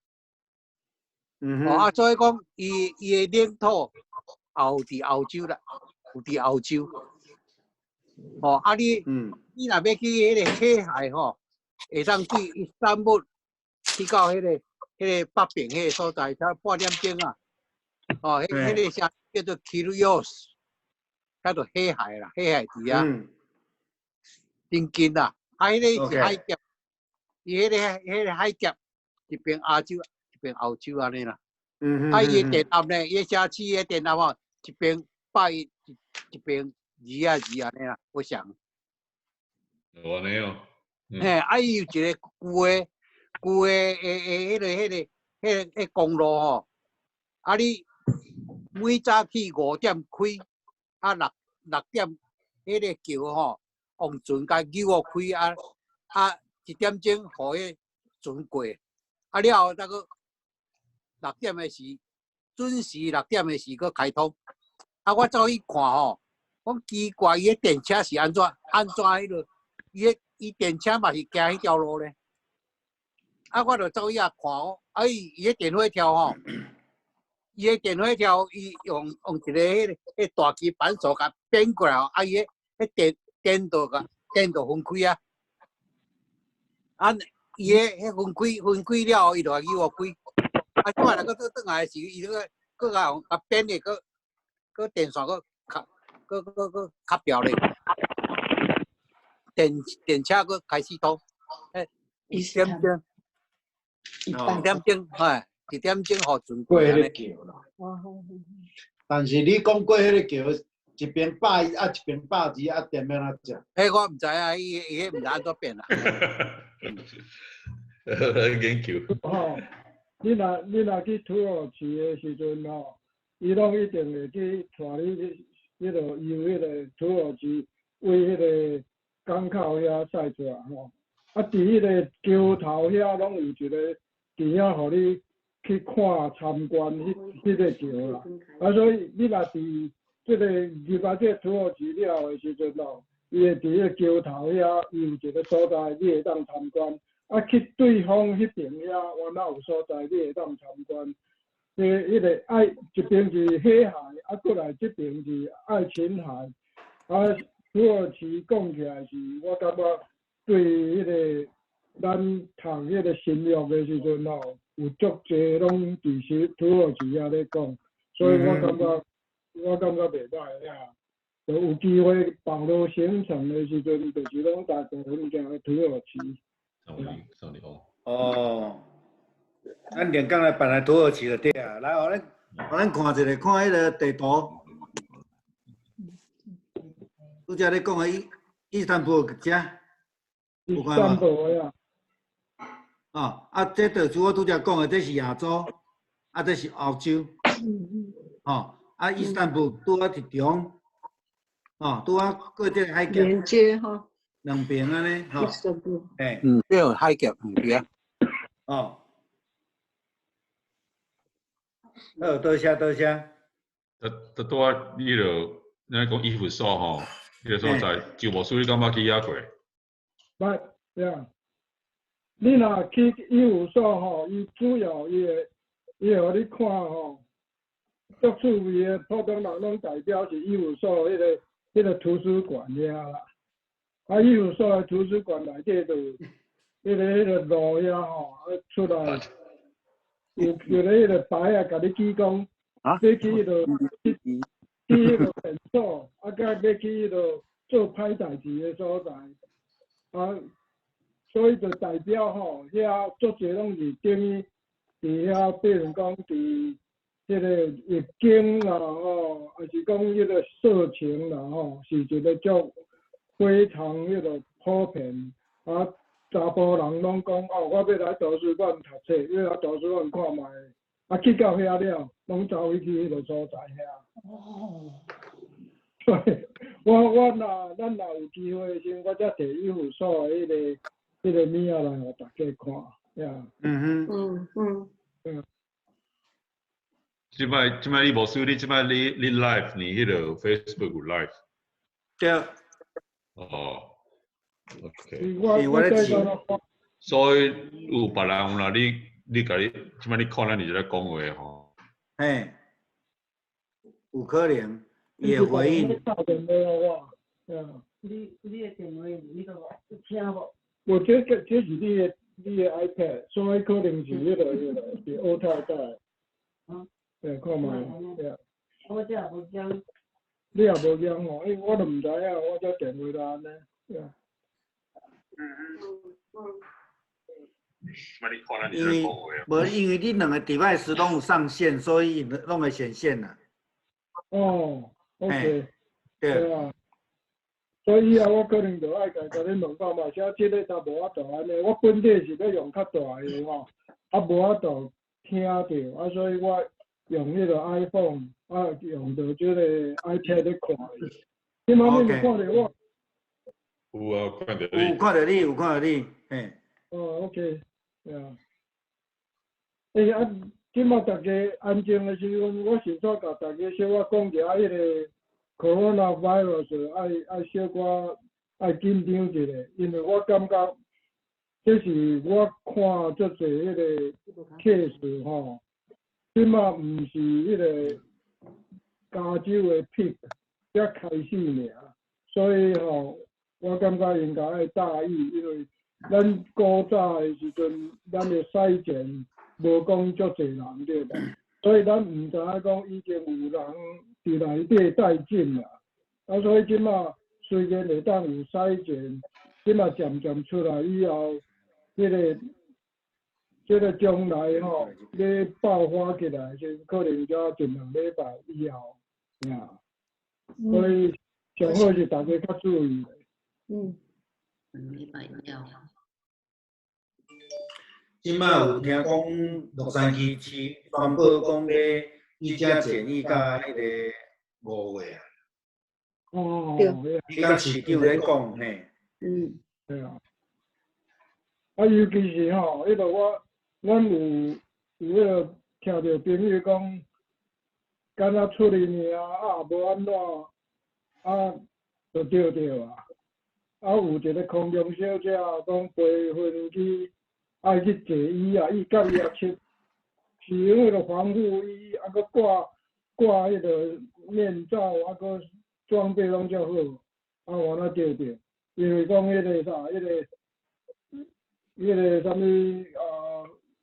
哦，啊，所以講伊伊的領土也有佇歐洲啦，有佇歐洲。哦，啊你，你若欲去彼个黑海吼，會當去伊斯坦布去到彼个彼个北邊彼个所在，才半點鐘啊。哦，彼彼个城叫做 Kilyos，叫做黑海啦，黑海佇遐，真近啦。啊，彼个是海峽，伊彼个彼个海峽一邊亞洲，一邊歐洲按呢啦。啊，伊的電壓呢？伊城市的電壓吼，一邊110，一一邊22按呢啦，我想。哦，按呢哦。嘿，啊，伊有一个舊的舊的的的彼个彼个彼个彼公路吼，啊，你每早起5點開，啊六點彼个橋吼，用船共扭予開啊啊，1點鐘予彼船過，啊了後再閣六點的時，準時六點的時閣開通。啊，我走去看吼，講奇怪，伊的電車是按怎按怎彼落？伊的伊電車嘛是行彼條路咧。啊，我就走去遐看，啊伊伊的電火柱吼，伊的電火柱伊用用一個彼个彼大機扳手共變過來，啊伊的彼電電就共電就分開啊。啊，伊的彼分開分開了後，伊就共扭開。啊，這擺若閣倒轉來的時，伊閣閣共共變的，閣閣電線閣卡，閣閣閣卡掉咧。電電車閣開始通，欸，1點鐘，1點鐘，嘿，1點鐘予船過彼個橋啦。但是你講過彼個橋，一邊110啊，一邊120啊，電欲按怎食？彼我毋知影，伊伊彼毋知按怎變啦。研究。吼，你若你若去土耳其的時陣吼，伊攏一定會去帶你去彼落遊彼个土耳其，為彼个港口遐駛出來吼。啊，佇彼个橋頭遐攏有一個佇遐予你去看參觀彼彼个橋啦。啊，所以你若佇這个入來這个土耳其了的時陣吼，伊會佇彼个橋頭遐，伊有一個所在你會當參觀。啊，去對方彼邊遐，原來有所在你會當參觀。這彼个愛一邊是黑海，啊，過來這邊是愛琴海。啊，土耳其講起來是，我感覺對彼个咱讀彼个新約的時陣吼，有足濟攏佇是土耳其遐咧講，所以我感覺我感覺袂歹啊。就有機會網路行程的時陣，就是攏大部分行土耳其。哦，咱連講來辦來土耳其就對啊。來，予咱予咱看一下，看彼个地圖。拄才咧講的伊伊斯坦布爾遮，有看無？伊斯坦布爾啊。哦，啊，這就是我拄才講的，這是亞洲，啊，這是歐洲。哦，啊，伊斯坦布爾拄好佇中，哦，拄好過這个海峽。連接吼。兩邊按呢，吼。欸。嗯，對，海峽，嗯，對啊。哦。好，多謝多謝。拄拄拄仔，你著咱講以弗所吼，彼个所在，周牧師你敢捌去遐過？捌，對啊。你若去以弗所吼，伊主要伊會伊會予你看吼，足趣味的普通人攏代表是以弗所彼个彼个圖書館遐啦。啊，以弗所的圖書館內底就有彼个彼个路遐吼，啊出來有有咧彼个牌仔，共你記講，你去彼落去去彼个诊所，啊，佮欲去彼个做歹代志的所在，啊，所以就代表吼，遐足濟攏是等於佇遐，比如講佇彼個浴間啦吼，抑是講彼個色情啦吼，是一個足非常彼個普遍。啊，查埔人攏講哦，我欲來圖書館讀冊，欲來圖書館看覓，啊，去到遐了，攏走去彼個所在遐。哦。所以，我若咱若有機會的時陣，我才提以弗所的彼個物仔來予大家看，呀。這擺你無輸，你這擺你 live，你彼個 Facebook 有 live。對。哦，OK。我咧所以有別人有啦，你共你這擺你看咱佇咧講話吼。嘿，有可能，伊會回應。打電話予我，你的電話是彼個無？有聽無？無，這是你的 iPad，所以可能是彼個是烏太太。對，看覓，對。我這也無講。你也無講吼，因為我都毋知影，我這電話就按呢，對。因為無，因為你兩個 device 攏有上線，所以攏會顯現啦。哦，OK，對啊。所以以後我可能就愛共共恁問看覓，寫這个都無法度按呢。我本底是欲用較大的吼，啊無法度聽著，啊所以我用彼個 iPhone，啊用著這個 iPad 咧看。這擺你有看著我？有啊，看著你。有看著你，有看著你，嘿。哦，OK，對啊。欸啊，這擺大家安靜的時陣，我想煞共大家小可講一下彼個 coronavirus，愛小可愛緊張一下，因為我感覺這是我看足濟彼個 case 吼，這擺毋是彼個加州的 peak 才開始爾，所以吼，我感覺應該愛大意，因為咱古早的時陣，咱的篩檢無講足濟人對無？所以咱毋知影講已經有人佇內底帶菌啦。啊，所以這擺雖然會當有篩檢，這擺漸漸出來以後，這個將來吼，咧爆發起來時，可能才一兩禮拜以後，啊。所以上好是大家較注意。兩禮拜以後。這擺有聽講洛杉磯市宣布講咧，居家檢疫到彼個5月啊。哦。對。你佮市長咧講嘿。對啊。啊，尤其是吼，彼個阮有彼個聽著朋友講，敢若出去爾，啊，無按怎，啊，就著著啊。啊，有一個空中小姐講飛飛機愛去坐椅啊，伊佮伊也穿，是用彼個防護衣，啊，閣掛彼個面罩，啊，閣裝備攏足好，啊，原來著著，因為講彼個啥，彼個啥物啊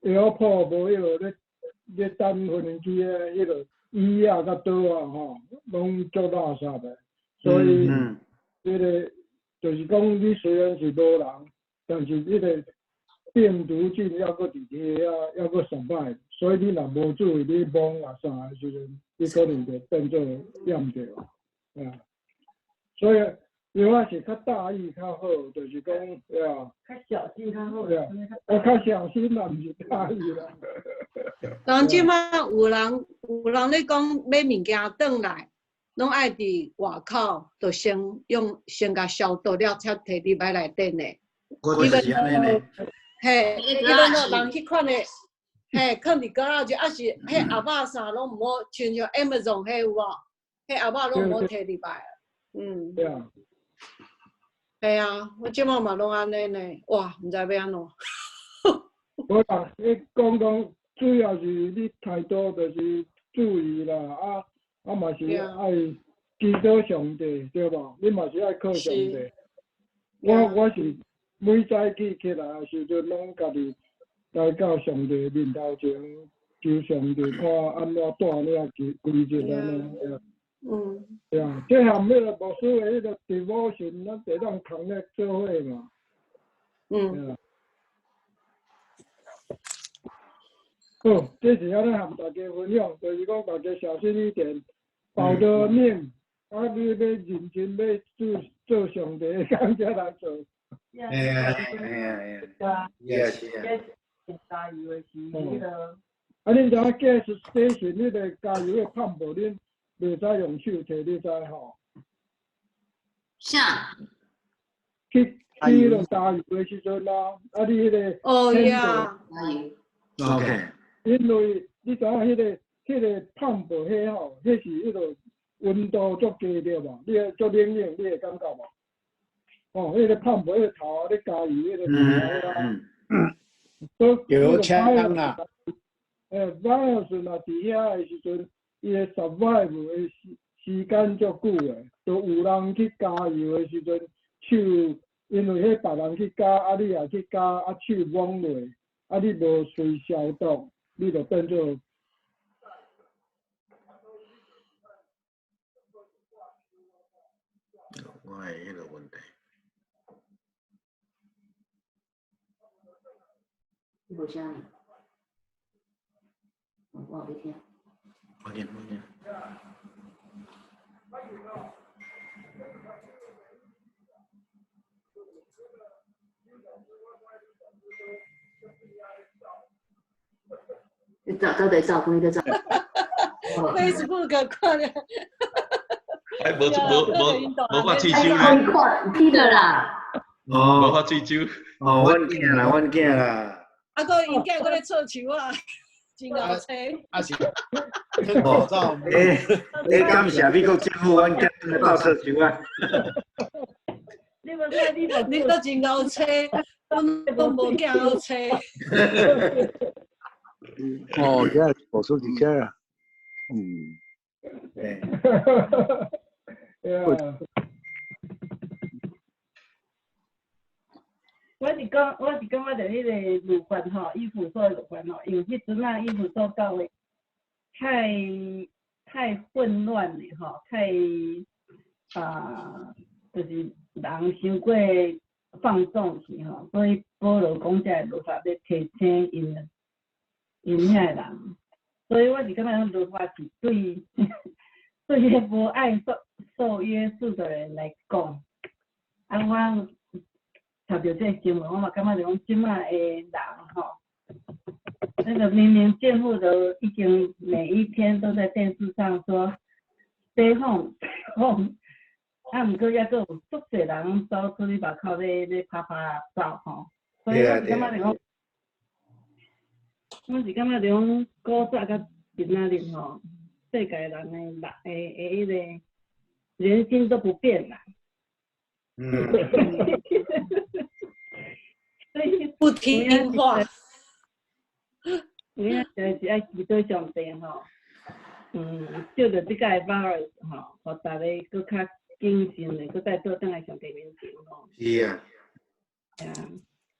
，airport 無彼個咧等飛機的彼個椅仔佮桌仔吼，攏足垃圾的，所以彼個就是講，你雖然是無人，但是彼個病毒菌猶閣佇遐，猶閣 survive，所以你若無注意，你摸啊啥的時陣，你可能就變做染著啊。所以，因為我是較大意較好，就是講，啊。較小心較好。對啊，我較小心啦，毋是大意啦。人這擺有人咧講買物件轉來，攏愛佇外口，就先用先共消毒了，才提入來內底呢。我就是按呢呢。嘿，伊攏人彼款的，嘿，囥佇角落就，抑是彼盒仔啥攏毋好，親像 Amazon 彼有無？彼盒仔攏毋好提入來。對啊。嘿啊，我這擺嘛攏按呢呢，哇，毋知欲按怎。無啦，你講講，主要是你態度就是注意啦，啊嘛是愛祈禱上帝，對無？你嘛是愛靠上帝。我是每早起起來的時陣，攏家己來到上帝面頭前，求上帝看按怎帶領規規日按呢。对啊，這含彼个牧师的彼个 devotion，咱會當 connect 做伙嘛。對啊。好，這是按呢含大家分享，就是講大家小心一點，保著命，啊，你要認真欲做做上帝的工才來做。嘿啊嘿啊嘿啊，是啊是啊。加油的是彼个。啊，恁知影 gas station 彼个加油的 pump，恁袂使用手提，你知吼？啥？去去彼个加油的时阵啊，啊，你彼个哦呀，加油。 OK。因為你知影彼个 pump 彼吼，彼是彼个溫度足低對無？你會足冷冷，你會感覺無？哦，彼个 pump 彼个頭咧加油，彼個頭啊，油槍啊！欸，virus 若佇遐的時陣，伊的 survive 的時間足久的，就有人去加油的時陣，手因為彼別人去加，啊你也去加，啊手摸落，啊你無隨消毒，你就變做。我的彼個問題。你無聲呢？我有咧聽。我見我見。你走到底走，你咧走。 Facebook 看咧。哎，無無無無法喙手咧。看 Peter 啦。哦。無法喙手。哦，阮囝啦，阮囝啦。啊，閣𪜶囝閣咧臭樹仔，真𠢕揣。啊是。哦，欸，欸，感謝美國政府，阮囝來鬥臭樹仔。你無看，你無，你閣真𠢕揣，阮都無囝𠢕揣。哦，這無數字車啊。嗯。對。我是講，我是感覺著彼個律法吼，以弗所的律法吼，因為彼陣仔以弗所教會太混亂了吼，太啊，就是人傷過放縱去吼，所以保羅講這個律法欲提醒𪜶遐個人，所以我是感覺律法是對對彼無愛受約束的人來講，啊我。讀著這個經文，我嘛感覺就講這擺的人吼，那個明明政府都已經每一天都在電視上說 stay home stay home，啊，毋過猶閣有足濟人走出去外口咧拍拍走吼，所以我是感覺就講，我是感覺就講古早佮今仔日吼，世界人的人的彼個人心都不變啦。嗯。所以不聽話。有影就是愛祈禱上帝吼，借著這個 virus 吼，予大家閣較謹慎的，閣再倒轉來上帝面前吼。是啊。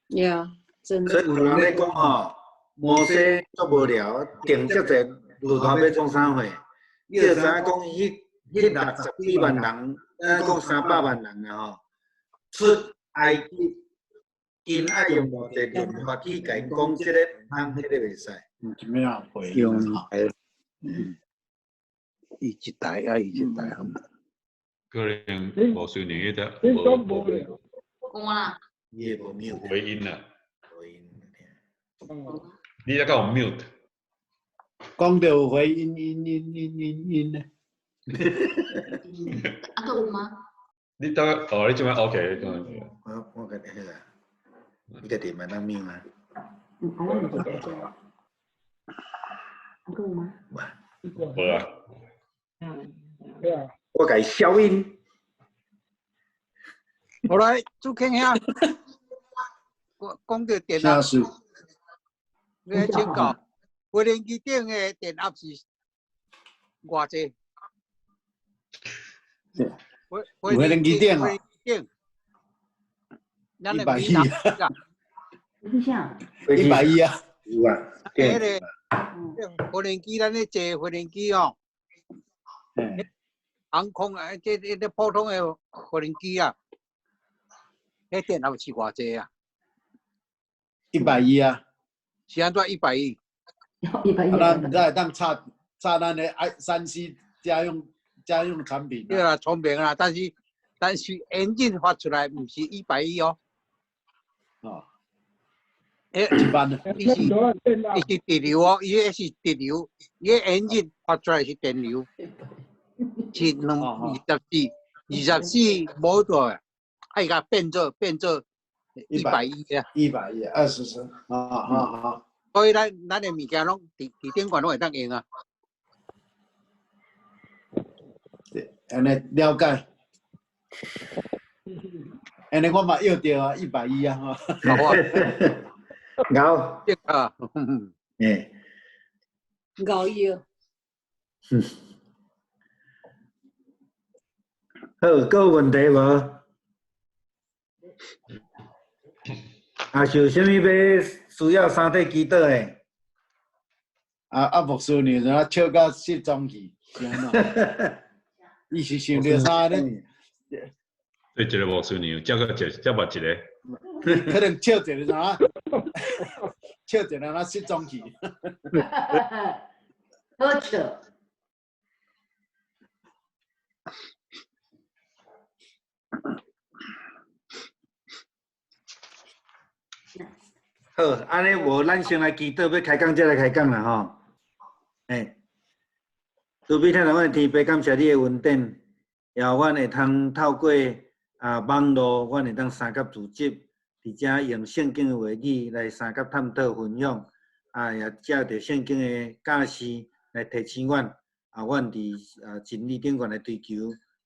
呀，真的。所以有人咧講吼，摩西足無聊，定遮濟駱駝欲創啥貨？你就知影講，彼60幾萬人，咱講300萬人啊吼，出埃及。𪜶愛用偌濟律法去共𪜶講，這個毋通，彼個袂使。啥物啊？回用伊一代啊，伊一代。可能無順利彼個，無講啦。伊會無 mute。回音啦。回音。你抑閣有 mute？講著有回音，音音音音音咧。啊，閣有嗎？你當哦，你這擺 OK？我家己彼個。你家己會當 mute 嗎？嗯，我毋是在這。啊，閣有嗎？無啊。對啊。我共伊消音。好來，主慶兄，講講著電壓，你來請教，無人機頂的電壓是偌濟？無人機頂啊？110啊！110啊！有啊。彼個無人機，咱咧坐無人機吼，航空啊，這普通的無人機啊，彼電壓是偌濟啊？ 110啊。是按怎110？110。啊，咱才會當插插咱的 3C 家用產品。對啦，聰明啦，但是引擎發出來毋是一百一哦。哦。欸，一般伊是伊是直流哦，伊彼是直流，伊个引擎發出來是電流，是兩24無多，啊，伊共變做一百一啊，110，24，啊啊啊！所以咱的物件攏佇頂懸攏會當用啊。對，按呢了解。按呢我嘛要著啊，一百一啊，吼。𠢕。啊。欸。𠢕藥。好，閣有問題無？啊，是有啥物欲需要三體祈禱的？啊，牧師娘怎啊笑甲失蹤去？是按怎？伊是想著啥咧？對一個牧師娘，才閣一，才捌一個。可能笑一个啥？笑一个哪失蹤去？好笑。好，按呢無，咱先來祈禱，欲開講才來開講啦吼。欸，慈悲疼惜阮的天父，感謝你的恩典，也予阮會通透過啊網路，阮會當相佮組織，佇遮用聖經的話語來相佮探討分享，啊，也藉著聖經的教示來提醒阮，啊，阮佇啊真理頂懸來追求，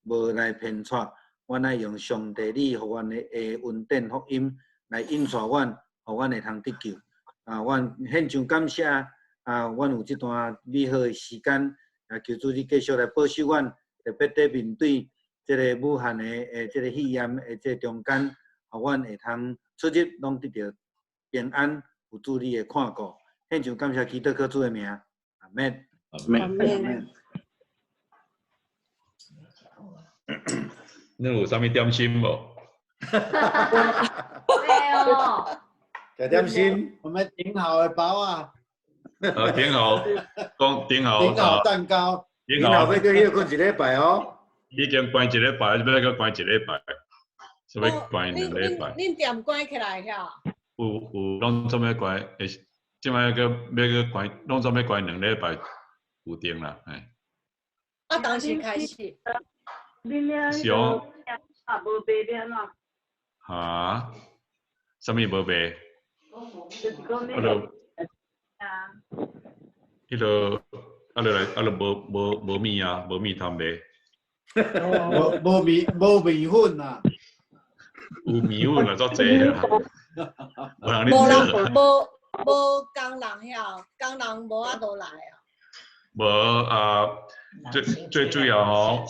無來偏躍，阮愛用上帝你予阮的恩典福音來引帶阮。予阮會通得救，啊！阮獻上感謝，啊！阮有這段美好的時間，啊！求主你繼續來保守阮，特別佇面對這个武漢的這个肺炎的這中間，予阮會通出入攏得著平安，有主你的看顧。獻上感謝，祈禱靠主的名，阿們。阿們。你有啥物點心無？沒有。食點心，我們頂好的包啊！啊，頂好，講頂好，頂好蛋糕，頂好欲閣歇睏一禮拜哦。已經關一禮拜，欲閣關一禮拜，啥欲關兩禮拜？恁店關起來遐？有有，攏總欲關，會這擺閣欲閣關，攏總欲關兩禮拜，有定啦，嘿。啊，當時開始。恁遐是哦。啊，無賣了怎？哈？啥物無賣？就是講啊，就，彼个啊，就來啊，就無物啊，無物通賣。無麵粉啊。有麵粉啊，足濟啊。無人無人無工人遐，工人無法度來啊。無啊，最最主要吼，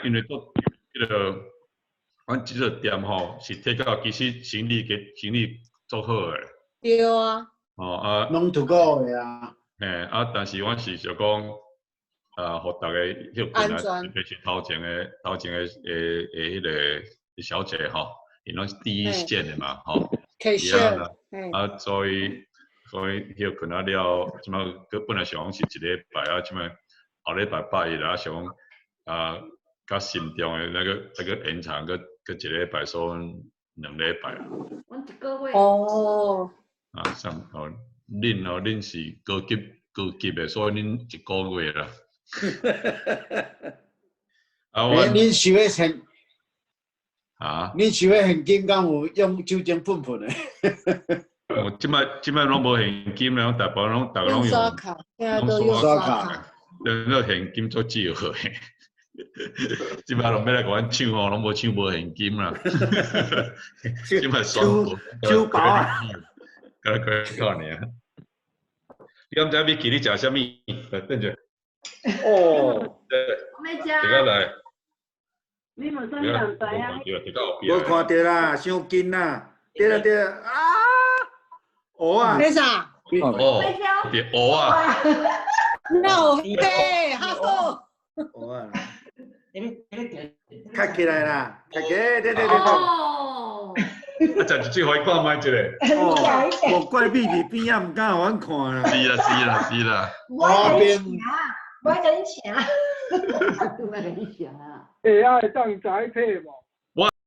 因為做彼个，阮這個店吼是提到其實生意給生意足好的。對啊。哦啊。攏出國的啊。嘿啊，但是我是想講，啊，予逐个歇睏啊，特別是頭前的彼个小姐吼，𪜶攏是第一線的嘛，吼。啊，所以歇睏啊了，這擺閣本來想講是一禮拜啊，這擺後禮拜拜一啊，想講啊，較慎重的那個延長閣一禮拜，所以兩禮拜。阮一個月。哦。啊，上哦，恁哦，恁是高級的，所以恁一個月啦。啊，我。恁收的現。啊？恁收的現金敢有用酒精噴噴的？我這擺攏無現金了，大部分攏，逐个攏用。刷卡，現在都用刷卡。那現金足少的。這擺攏欲來共阮搶吼，攏無搶無現金啦。這擺刷手包啊！敢若靠爾。你敢知米奇你食啥物？來等者。哦。對。我欲食。這個來。你無啥物人知影？無看著啦，傷近啦。對啦對啦，啊！蚵仔。咩啥？哦。對蚵仔。那有對，哈好。蚵仔。卡起來啦，卡起來，對對對對。哦。啊，食一喙予伊看覓一下。哦，無怪秘佇邊仔，毋敢予阮看啦。是啦是啦是啦。我愛共你請，我愛共你請。我愛共你請啊。下仔會當齋體無？